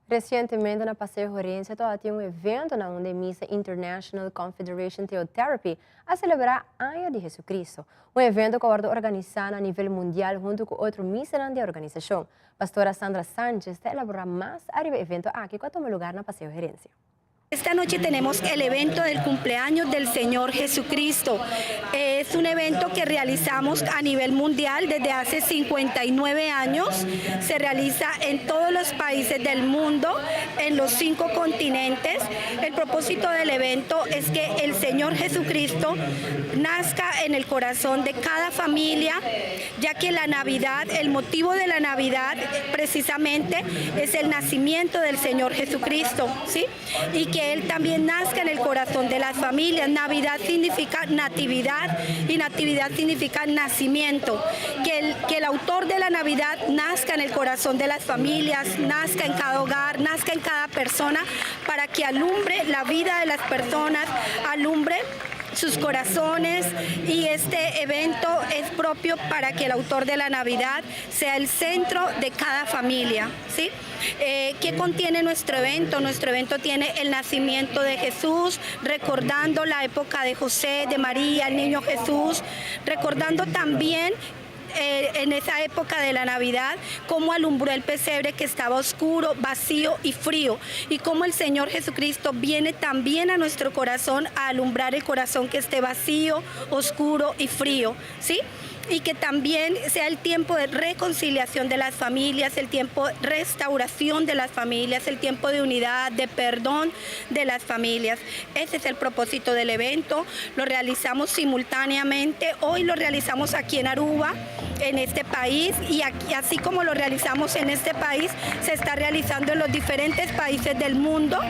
Recientemente na Paseo Horensia tabatin un evento na unda e misa International Confederation Theotherapy a celebra Aña di Jesucristo, un evento cu a wordo organisa na nivel mundial hunto cu otro misanan di e organisacion. Pastora Sandra Sanchez ta elabora mas ariba e evento aki cu a tuma lugar na Paseo Herencia. Esta noche tenemos el evento del cumpleaños del Señor Jesucristo. Es un evento que realizamos a nivel mundial desde hace 59 años. Se realiza en todos los países del mundo, en los cinco continentes. El propósito del evento es que el Señor Jesucristo nazca en el corazón de cada familia, ya que la Navidad, el motivo de la Navidad precisamente es el nacimiento del Señor Jesucristo, ¿sí? Y que Él también nazca en el corazón de las familias. Navidad significa natividad y natividad significa nacimiento. Que el, que el autor de la Navidad nazca en el corazón de las familias, nazca en cada hogar, nazca en cada persona, para que alumbre la vida de las personas, alumbre sus corazones y este evento es propio para que el autor de la Navidad sea el centro de cada familia. ¿sí? Eh, ¿Qué contiene nuestro evento? Nuestro evento tiene el nacimiento de Jesús, recordando la época de José, de María, el niño Jesús, recordando también eh, en esa época de la Navidad, cómo alumbró el pesebre que estaba oscuro, vacío y frío, y cómo el Señor Jesucristo viene también a nuestro corazón a alumbrar el corazón que esté vacío, oscuro y frío, ¿sí? y que también sea el tiempo de reconciliación de las familias, el tiempo de restauración de las familias, el tiempo de unidad, de perdón de las familias. Ese es el propósito del evento. Lo realizamos simultáneamente. Hoy lo realizamos aquí en Aruba, en este país, y así como lo realizamos en este país, se está realizando en los diferentes países del mundo.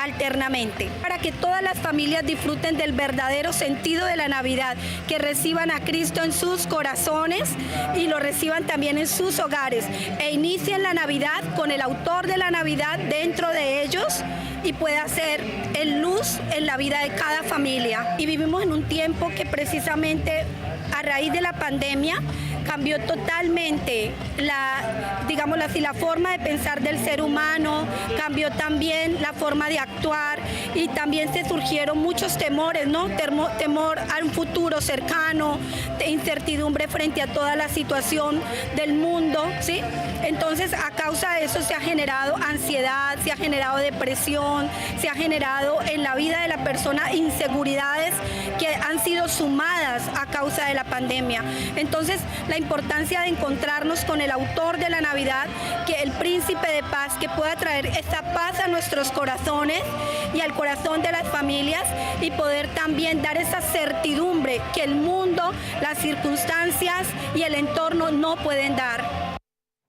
alternamente, para que todas las familias disfruten del verdadero sentido de la Navidad, que reciban a Cristo en sus corazones y lo reciban también en sus hogares e inicien la Navidad con el autor de la Navidad dentro de ellos y pueda ser en luz en la vida de cada familia. Y vivimos en un tiempo que precisamente a raíz de la pandemia cambió totalmente la, digámoslo así, la forma de pensar del ser humano, cambió también la forma de actuar y también se surgieron muchos temores, ¿no? Temor a un futuro cercano, incertidumbre frente a toda la situación del mundo, ¿sí? Entonces, a causa de eso se ha generado ansiedad, se ha generado depresión, se ha generado en la vida de la persona inseguridades que han sido sumadas a causa de la pandemia. Entonces, la importancia de encontrarnos con el autor de la Navidad, que el príncipe de paz, que pueda traer esa paz a nuestros corazones y al corazón de las familias y poder también dar esa certidumbre que el mundo, las circunstancias y el entorno no pueden dar.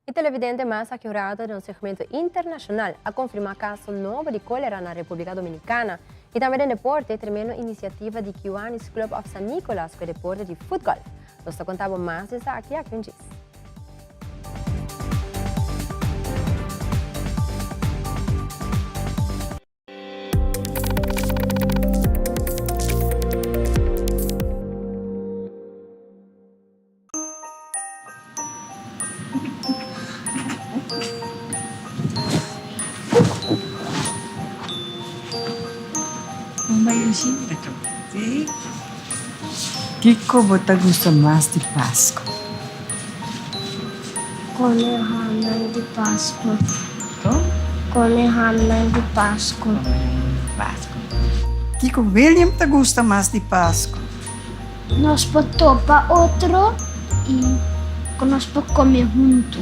E televidente mas aki un rato den un segmento internacional a confirma caso nobo di colera na Republica Dominicana y tambe den deporte tremendo iniciativa di Kiwanis Club of San Nicolas cu e deporte di footgolf. Nos ta conta bo mas di esaki aki un djis. Kiko bo ta gusta mas di Pasku? Come hamnan di Pasku. Come hamnan di Pasku. Kiko William ta gusta mas di Pasku? Nos por topa otro y cu nos por come hunto.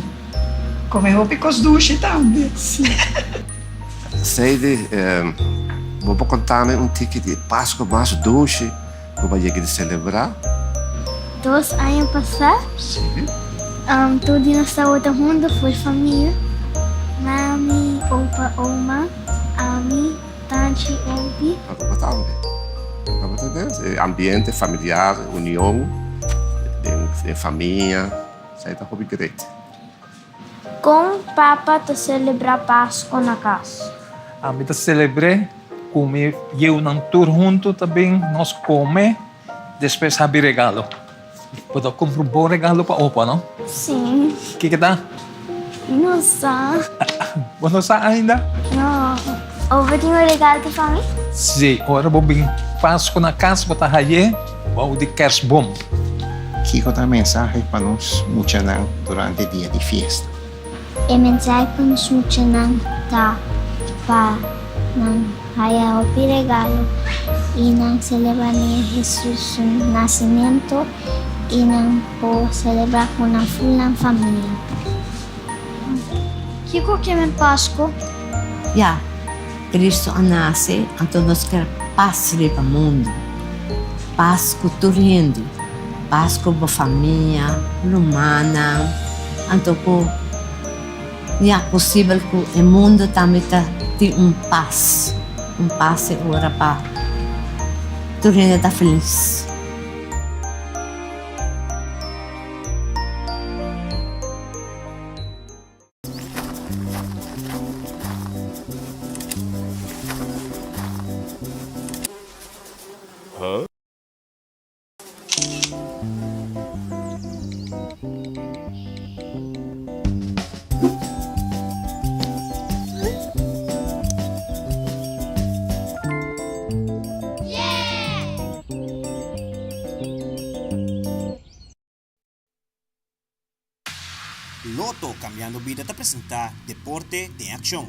Come hopi cos dushi tambe. Si. Sadie, bo por conta mi un tiki di e Pascu mas dushi cu bo a yega di celebra? Dos aña pasa. Si. Tur di nos tabata hunto for famia. Mami, opa, oma, ami. Tanchi Ompi. Aruba tambe. Aruba ta den e ambiente familiar, union den famia, esei ta hopi great. Kon papa ta selebrá Pasko na kas? Ami ta selebr'é ku mi yiunan tur huntu ta bin nos kome, despues habi regalo. Bo ta kumpra un bon regalo pa opa, no? Sí. Kiko ta? No sa. Bo no sa ainda? No. Opa tin un regalo pa mi? Sí, ora bo bin Pasku na kas bo ta haye bou di kersboom. Kiko ta mensahe pa nos muchanan durante dia di fiesta? E mensahe pa nos muchanan ta pa nan haya hopi regalo y nan celebra Niño Jesus su nacimento y nan por celebra cu nan full nan familia. Kico ke men Pasco? Ya, Cristo a nace, anto nos kier pas riba mundo, pas cu tur hende, pas cu bo famia, rumannan, anto cu ya posibel cu e mundo tambe ta tin un pas, un pas e ora pa tur hende ta feliz. Lotto Cambiando Bida ta presenta Deporte den Accion.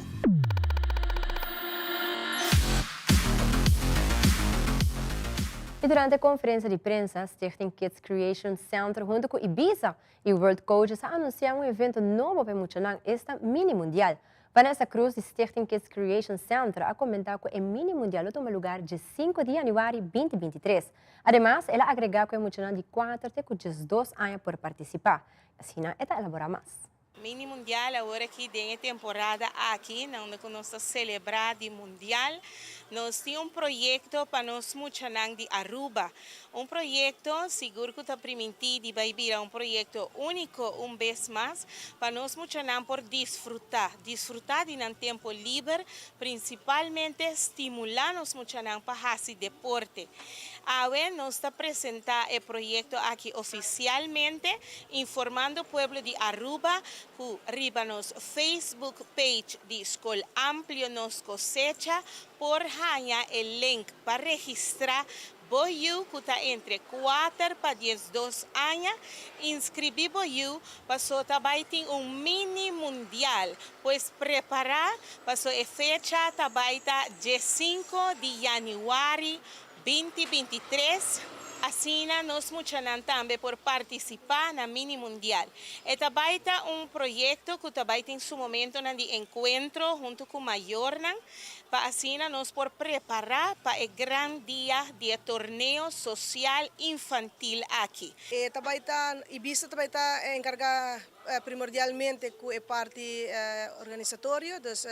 Y durante e conferencia di prensa, Stichting Kids Creation Center hunto cu Ibiza y World Coaches a anuncia un evento nobo pa e muchanan, esta Mini Mundial. Vanessa Cruz di Stichting Kids Creation Center a comenta cu e Mini Mundial lo tuma lugar dje sinku di januari binti bintitres. Ademas, el a agregá ku e muchanan di kuater te ku diesdos aña por partisipá. Asina e ta elaborá mas. Mini Mundial awor aki den e temporada aki na unda ku nos ta selebrá di Mundial nos tin un proyekto pa nos muchanan di Aruba. Un proyekto sigur ku ta primintí di bai bira un proyekto úniko un bes mas pa nos muchanan por disfrutá, disfrutá di nan tempu liber, prinsipalmente stimulá nos muchanan pa hasi deporte. Awe nos ta presenta e proyecto aki oficialmente, informando pueblo di Aruba cu riba nos Facebook page di Scol Amplio Nos Cosecha por haña e link pa registra bo yu cu ta entre kuater pa 12 aña. Inscribi bo yu paso ta bay tin un mini mundial, pues prepara paso e fecha ta bay ta 15 di januari 2023, asina nos muchanan tambe por partisipá na Mini Mundial. E ta bai ta un proyekto ku ta bai tin su momentonan di enkuentro huntu ku mayornan pa asina nos por prepará pa e gran dia di e torneo sosial infantil aki. E ta bai ta, Ibisa ta bai ta enkargá primordialmente ku e parti organisatorio, dus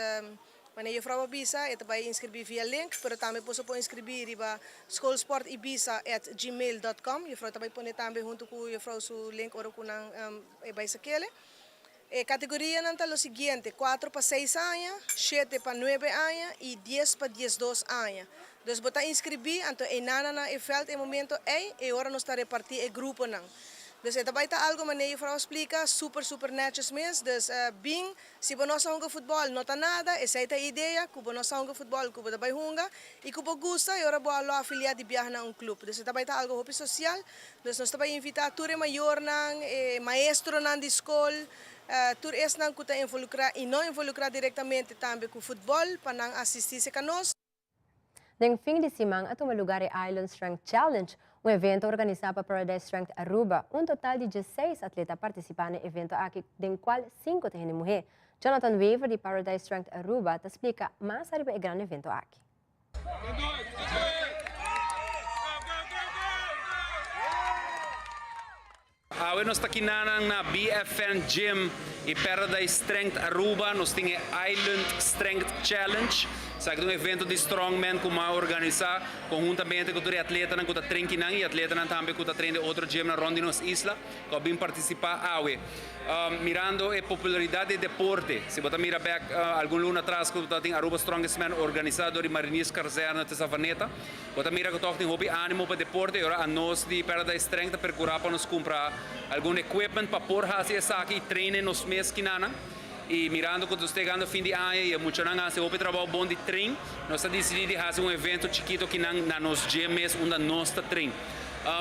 Wanneer juffrouw a bisa, e ta bai inscribí via link, pero tambe boso por inscribí riba schoolsportibisa at gmail dot com. Juffrouw ta bai pone tambe hunto cu juffrouw su link ora cu nan e bai sakele. E categorianan ta lo siguiente, cuatro pa seis aña, shete pa nuebe aña y dies pa 12 aña. Dus bo ta inscribí, anto eynana na e veld e momento ey, e ora nos ta repartí e gruponan. Dus e ta bai ta algo manera juffrouw a splica, super super netjes mes, dus bin Si bo no sa hunga futbòl, no ta nada, esei ta e idea, ku bo no sa hunga futbòl, ku bo ta bai hunga, i ku bo gusta, e ora bo a lo afiliá di biaha na un klup. Dus e ta bai ta algu hopi sosial. Dus nos ta bai invitá tur e mayornan, e maestronan di skol, tur esnan ku ta involukrá i no involukrá direktamente tambe ku futbòl, pa nan asistí serka nos. Den fin di siman a tuma lugar e Island Strength Challenge, un evento organisa pa Paradise Strength Aruba. Un total di 16 atleta a participa na e evento aki, den cual 5 ta hende muhe. Jonathan Wever di Paradise Strength Aruba ta splica mas ariba e gran evento aki. Awe nos ta kinanan na BFN Gym y Paradise Strength Aruba. Nos tin e Island Strength Challenge. Esaki ta un evento di strongman cu m'a organisa conhuntamente cu tur e atletanan cu ta train kinan y atletanan tambe cu ta train den otro gymnan rond di nos isla cu a bin participa awe. Mirando e popularidad di e deporte, si bo ta mira bek algun luna atras cu ta tin Aruba Strongest Man organisa door di Mariniers Kazerne te Savaneta, Bo ta mira ku tòg tin hopi ánimo pa deporte i ora anos di Paradise Strength ta perkurá pa nos kumpra algun equipment pa por hasi esaki i train den nos mes kinanan. I mirando ku nos ta yegando fin di aña i e muchanan a hasi hopi trabou bon di train, nos ta disidí di hasi un evento chikito kinan na nos gym mes unda nos ta train.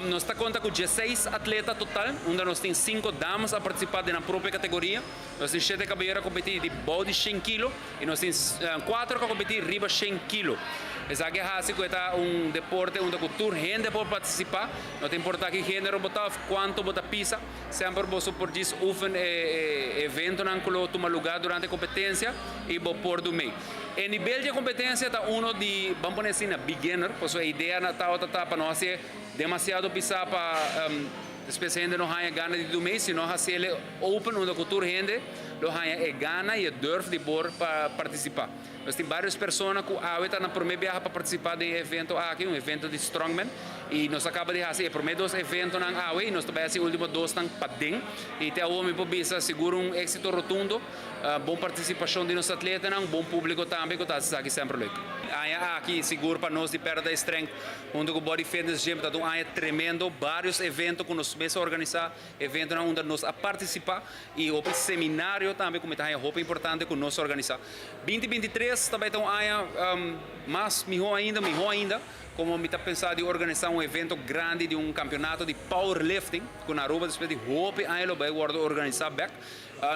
Nos ta konta ku dieseis atleta total, unda nos tin sinku damas a partisipá den nan propio kategoria. Nos tin shete kabayero a kompetí di bou di shen kilo. I nos tin kuater ku a kompetí riba shen kilo. Esaki a hasi ku e ta un deporte unda ku tur hende por partisipá. No ta importá ki género bo ta òf kuantu bo ta pisa. Semper boso por djis oefen e eventonan ku lo tuma lugá durante e kompetensia i bo por du mei. E nivel di e kompetensia ta uno di, ban pone asina, beginner, pasobra e idea tabata ta pa no hasié demasiado pisá pa despues hende no haña gana di du mei, sino hasiel open unda ku tur hende lo haña e gana i e durf di por pa partisipá. Nos tin vários persona ku awe ta nan promé biaha pa partisipá den e evento aki, un evento di strongman, i nos a kaba di hasi e promé dos eventonan awe i nos ta bai hasi e último dosnan paden. I te awor mi por bisa sigur un éksito rotundo, bon partisipashon di nos atletanan, bon públiko tambe ku ta hasi esaki semper leuk. Aña aki sigur pa nos di Paradise Strength huntu ku Body Fitness Gym ta un aña tremendo, vários evento ku nos mes a organisá. Eventonan unda nos a partisipá i hopi seminario tambe ku mi ta haña hopi importante ku nos organisá. 2023 ta bai ta un aña mas mihó ainda, mihó ainda, komo mi ta pensá di organisá un evento grandi di un kampionato di powerlifting ku na Aruba despues di hopi aña lo bai wòrdu organisá bèk.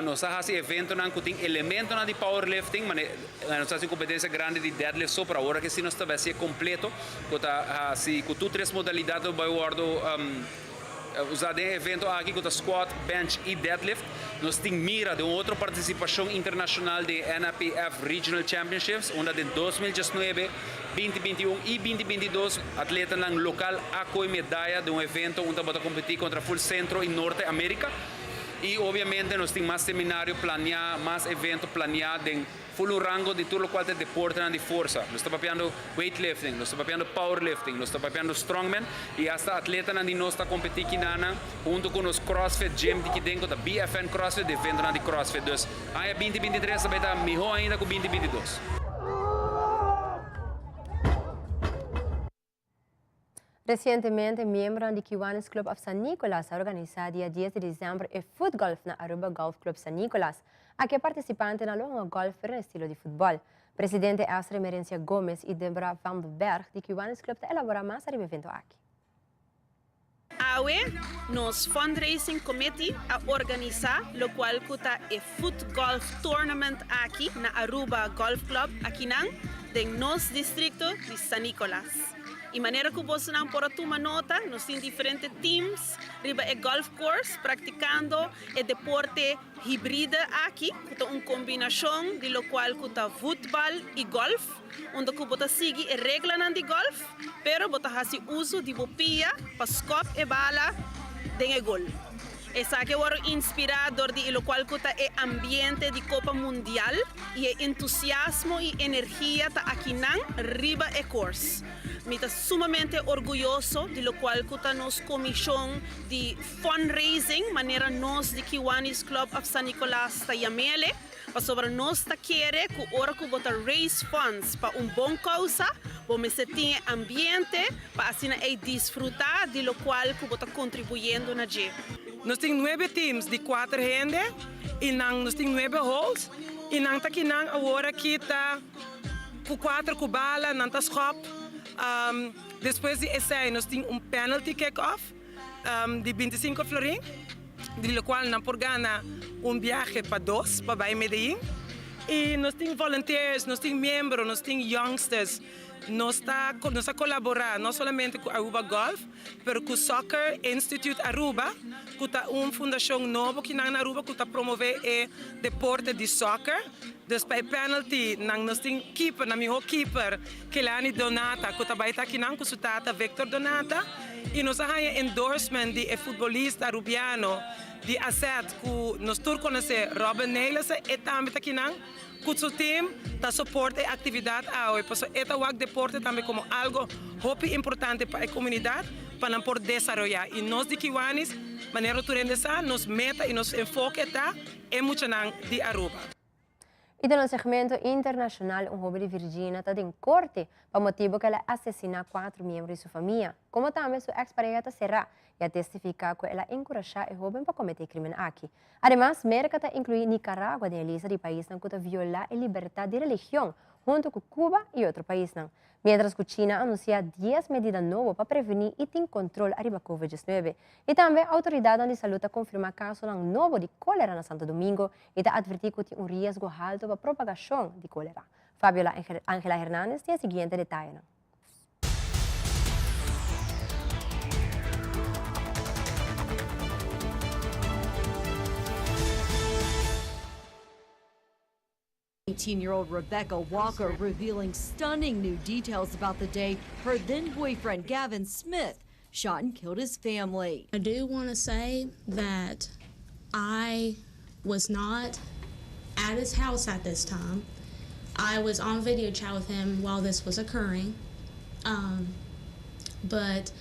Nos a hasi eventonan ku tin elementonan di powerlifting, mane nos a hasi un kompetensia grandi di deadlift so, pero awor aki si nos ta bai hasié kompleto ku ta hasi ku tur tres modalidat lo bai wòrdu Usa den e evento aki ku ta squat, bench i deadlift. Nos tin mira den un otro partisipashon internashonal den e NAPF Regional Championships unda den 2019, 2021 i 2022 atletanan lokal a koe medaya den un evento unda bo ta kompetí kontra ful Sentro i Norte Amerika. I obviamente nos tin mas seminario planeá, mas evento planeá den full un rango di tur lokual ta e deportenan di forsa. Nos ta papiando weightlifting, nos ta papiando powerlifting, nos ta papiando strongman i asta atletanan di nos ta kompetí kinanan huntu ku nos crossfit gym di kiden ku ta BFN Crossfit di eventonan di crossfit. Dus aña binti 23 ta bai ta mihó ainda ku binti 22. Recientemente miembronan di Kiwanis Club of San Nicolas a organisa dia dies di december e Footgolf na Aruba Golf Club San Nicolas. Aki e participantenan lo hunga golf pero na estilo di futbol. Presidente Esther Emerencia Gomez y Debra van de Berg di Kiwanis Club ta elabora mas ariba evento aki. Awe nos Fundraising Committee a organisa locual cu ta e Footgolf Tournament aki na Aruba Golf Club akinan den nos districto di San Nicolas. Y manera cu bosonan por a tuma nota, nos tin diferente teams riba e golf course practicando e deporte hibride aki, cu ta un combinacion di locual cu ta voetbal y golf, unda cu bo ta sigui e reglanan di golf, pero bo ta haci uso di bo pia pa scop e bala den e gol. Esaki a wòrdu inspirá dor di e lokual ku ta e ambiente di Kopa Mundial i e entusiasmo i energia ta akinan riba e course. Mi ta sumamente orguyoso di lokual ku ta nos komishon di fundraising, manera nos di Kiwanis Club of San Nicolas ta yam'ele, pasobra nos ta kere ku ora ku bo ta raise funds pa un bon kousa, bo mester tin e ambiente pa asina ei disfrutá di lokual ku bo ta kontribuyendo na dje. Nos tin nuebe teams di kuater hende i nan nos tin nuebe holes i nan ta kinan awor aki ta ku kuater ku bala nan ta schop. Despues di esei nos tin un penalty kick off di bintisinko florin di lokual nan por gana un biahe pa dos pa bai Medellin i nos tin volunteers nos tin miembro nos tin youngsters. Nos ta nos a kolaborá no solamente ku Aruba Golf, pero ku Soccer Institute Aruba, ku ta un fundashon nobo kinan na Aruba ku ta promové e deporte di soccer. Dus pa e penalty nan nos tin keeper, nan mihó keeper, Kelani Donata, ku ta bai ta akinan ku su tata Victor Donata. I nos a haña endorsement di e futbolista Arubiano di AZ ku nos tur konosé, Robin Nelissen, e tambe ta akinan. Ku su team ta soporta e aktividat awe pasobra e ta wak deporte tambe komo algo hopi importante pa e komunidat pa nan por desaroyá. I nos di Kiwanis, manera tur hende sa, nos meta i nos enfoke ta e muchanan di Aruba. I den un segmento internashonal un hoben di Virginia ta den korte pa motibu ku el a asesiná kuater miembro di su famia, komo tambe su eks pareha ta será i a testifiká ku el a enkurashá e hoben pa kometé e krimen aki. Ademas, Merka ta inkluí Nicaragua den e lista di paisnan ku ta violá e libertat di religion, huntu ku Cuba i otro paisnan. Miéntras ku China a anunsiá dies medida nobo pa prevení i tin kontrol ariba Covid diesnuebe. I tambe outoridatnan di salú ta konfirmá kasonan nobo di kólera na Santo Domingo i ta atvertí ku tin un riesgo haltu pa propagashon di kólera. Fabiola Angela Hernandez tin e siguiente detayenan. 18-year-old Rebecca Walker revealing stunning new details about the day her then-boyfriend Gavin Smith shot and killed his family. I do want to say that I was not at his house at this time. I was on video chat with him while this was occurring. Um, but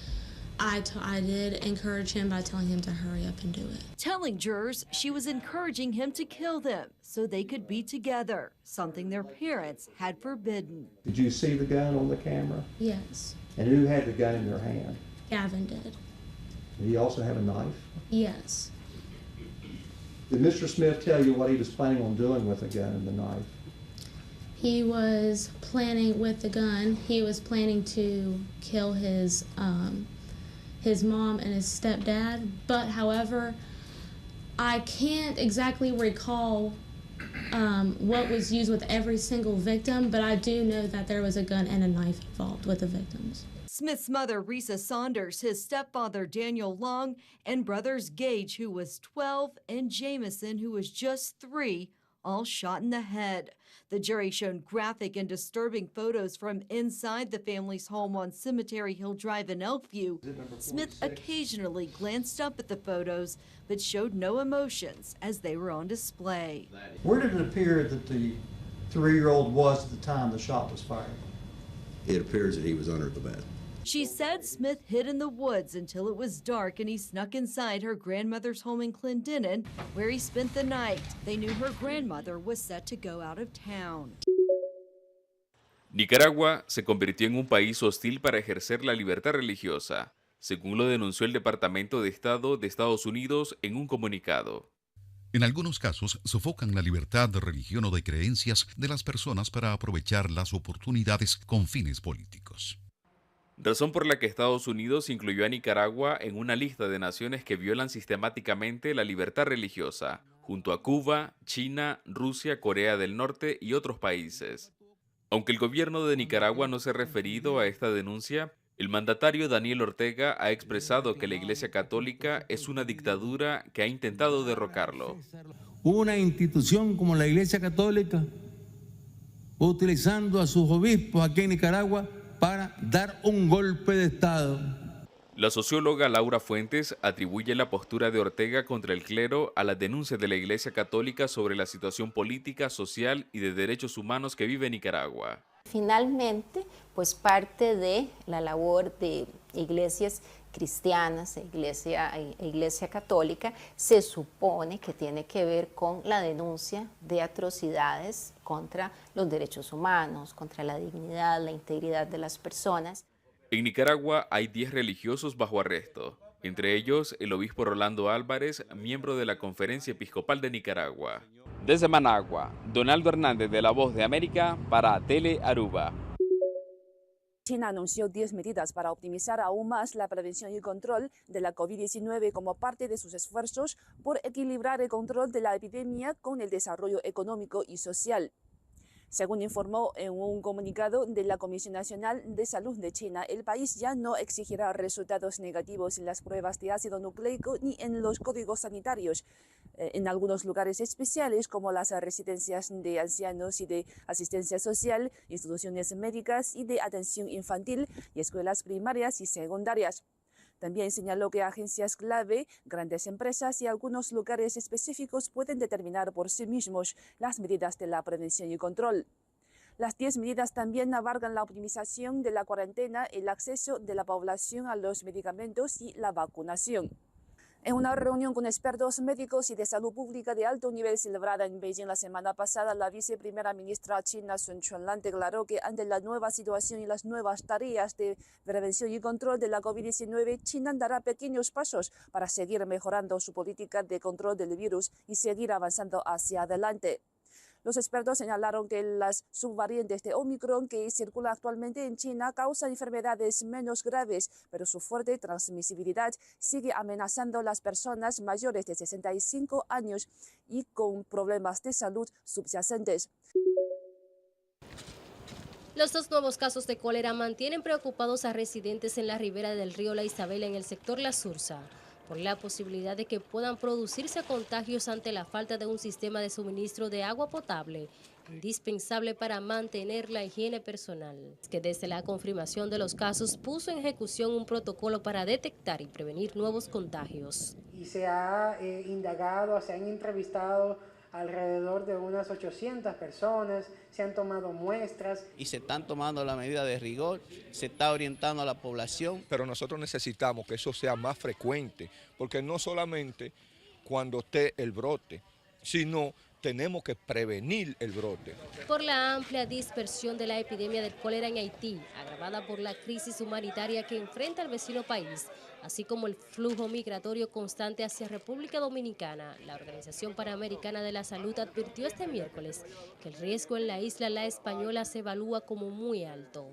I, t- I did encourage him by telling him to hurry up and do it. Telling jurors she was encouraging him to kill them so they could be together, something their parents had forbidden. Did you see the gun on the camera? Yes. And who had the gun in their hand? Gavin did. Did he also have a knife? Yes. Did Mr. Smith tell you what he was planning on doing with the gun and the knife? He was planning with the gun. He was planning to kill his um, his mom and his stepdad. But however, I can't exactly recall um, what was used with every single victim, but I do know that there was a gun and a knife involved with the victims. Smith's mother, Risa Saunders, his stepfather, Daniel Long, and brothers Gage, who was 12, and Jameson, who was just 3, all shot in the head. The jury shown graphic and disturbing photos from inside the family's home on Cemetery Hill Drive in Elkview. Smith occasionally glanced up at the photos, but showed no emotions as they were on display. Where did it appear that the three-year-old was at the time the shot was fired? It appears that he was under the bed. She said Smith hid in the woods until it was dark and he snuck inside her grandmother's home in Clendenin, where he spent the night. They knew her grandmother was set to go out of town. Nicaragua se convirtió en un país hostil para ejercer la libertad religiosa, según lo denunció el Departamento de Estado de Estados Unidos en un comunicado. En algunos casos, sofocan la libertad de religión o de creencias de las personas para aprovechar las oportunidades con fines políticos. Razón por la que Estados Unidos incluyó a Nicaragua en una lista de naciones que violan sistemáticamente la libertad religiosa, junto a Cuba, China, Rusia, Corea del Norte y otros países. Aunque el gobierno de Nicaragua no se ha referido a esta denuncia, el mandatario Daniel Ortega ha expresado que la Iglesia Católica es una dictadura que ha intentado derrocarlo. Una institución como la Iglesia Católica, utilizando a sus obispos aquí en Nicaragua para dar un golpe de Estado. La socióloga Laura Fuentes atribuye la postura de Ortega contra el clero a la denuncia de la Iglesia Católica sobre la situación política, social y de derechos humanos que vive Nicaragua. Finalmente, pues parte de la labor de iglesias cristianas, iglesia, iglesia católica, se supone que tiene que ver con la denuncia de atrocidades contra los derechos humanos, contra la dignidad, la integridad de las personas. En Nicaragua hay 10 religiosos bajo arresto, entre ellos el obispo Rolando Álvarez, miembro de la Conferencia Episcopal de Nicaragua. Desde Managua, Donaldo Hernández de La Voz de América para Tele Aruba. China anunció 10 medidas para optimizar aún más la prevención y control de la COVID-19 como parte de sus esfuerzos por equilibrar el control de la epidemia con el desarrollo económico y social. Según informó en un comunicado de la Comisión Nacional de Salud de China, el país ya no exigirá resultados negativos en las pruebas de ácido nucleico ni en los códigos sanitarios. Eh, en algunos lugares especiales, como las residencias de ancianos y de asistencia social, instituciones médicas y de atención infantil y escuelas primarias y secundarias. También señaló que agencias clave, grandes empresas y algunos lugares específicos pueden determinar por sí mismos las medidas de la prevención y control. Las 10 medidas también abarcan la optimización de la cuarentena, el acceso de la población a los medicamentos y la vacunación. En una reunión con expertos médicos y de salud pública de alto nivel celebrada en Beijing la semana pasada, la viceprimera ministra china Sun Chunlan declaró que ante la nueva situación y las nuevas tareas de prevención y control de la COVID-19, China dará pequeños pasos para seguir mejorando su política de control del virus y seguir avanzando hacia adelante. Los expertos señalaron que las subvariantes de Omicron que circula actualmente en China causan enfermedades menos graves, pero su fuerte transmisibilidad sigue amenazando a las personas mayores de 65 años y con problemas de salud subyacentes. Los dos nuevos casos de cólera mantienen preocupados a residentes en la ribera del río La Isabela en el sector La Sursa por la posibilidad de que puedan producirse contagios ante la falta de un sistema de suministro de agua potable, indispensable para mantener la higiene personal. Que desde la confirmación de los casos puso en ejecución un protocolo para detectar y prevenir nuevos contagios. Y se ha eh, indagado, se han entrevistado alrededor de unas 800 personas, se han tomado muestras. Y se están tomando la medida de rigor, se está orientando a la población. Pero nosotros necesitamos que eso sea más frecuente, porque no solamente cuando esté el brote, sino tenemos que prevenir el brote. Por la amplia dispersión de la epidemia del cólera en Haití, agravada por la crisis humanitaria que enfrenta el vecino país, así como el flujo migratorio constante hacia República Dominicana, la Organización Panamericana de la Salud advirtió este miércoles que el riesgo en la isla La Española se evalúa como muy alto.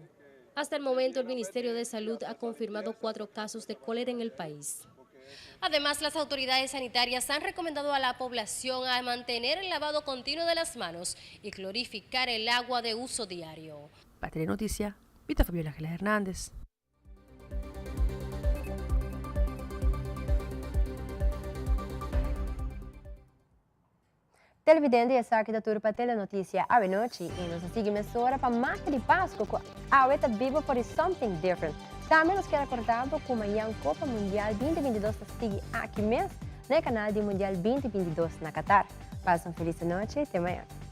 Hasta el momento, el Ministerio de Salud ha confirmado cuatro casos de cólera en el país. Además, las autoridades sanitarias han recomendado a la población a mantener el lavado continuo de las manos y clorificar el agua de uso diario. Para Telenoticia, Vita Fabiola Ángeles Hernández. Televidente, esaki ta tur pa Telenoticia awe nochi y nos a sigui mesora pa Magia di Pasco cu awe ta bibo for di Something Different. Tambe nos kier acorda bo cu mañan Copa Mundial 2022 ta sigui aki mes na e canal di Mundial 2022 na Qatar. Pasa un feliz anochi, te mañan.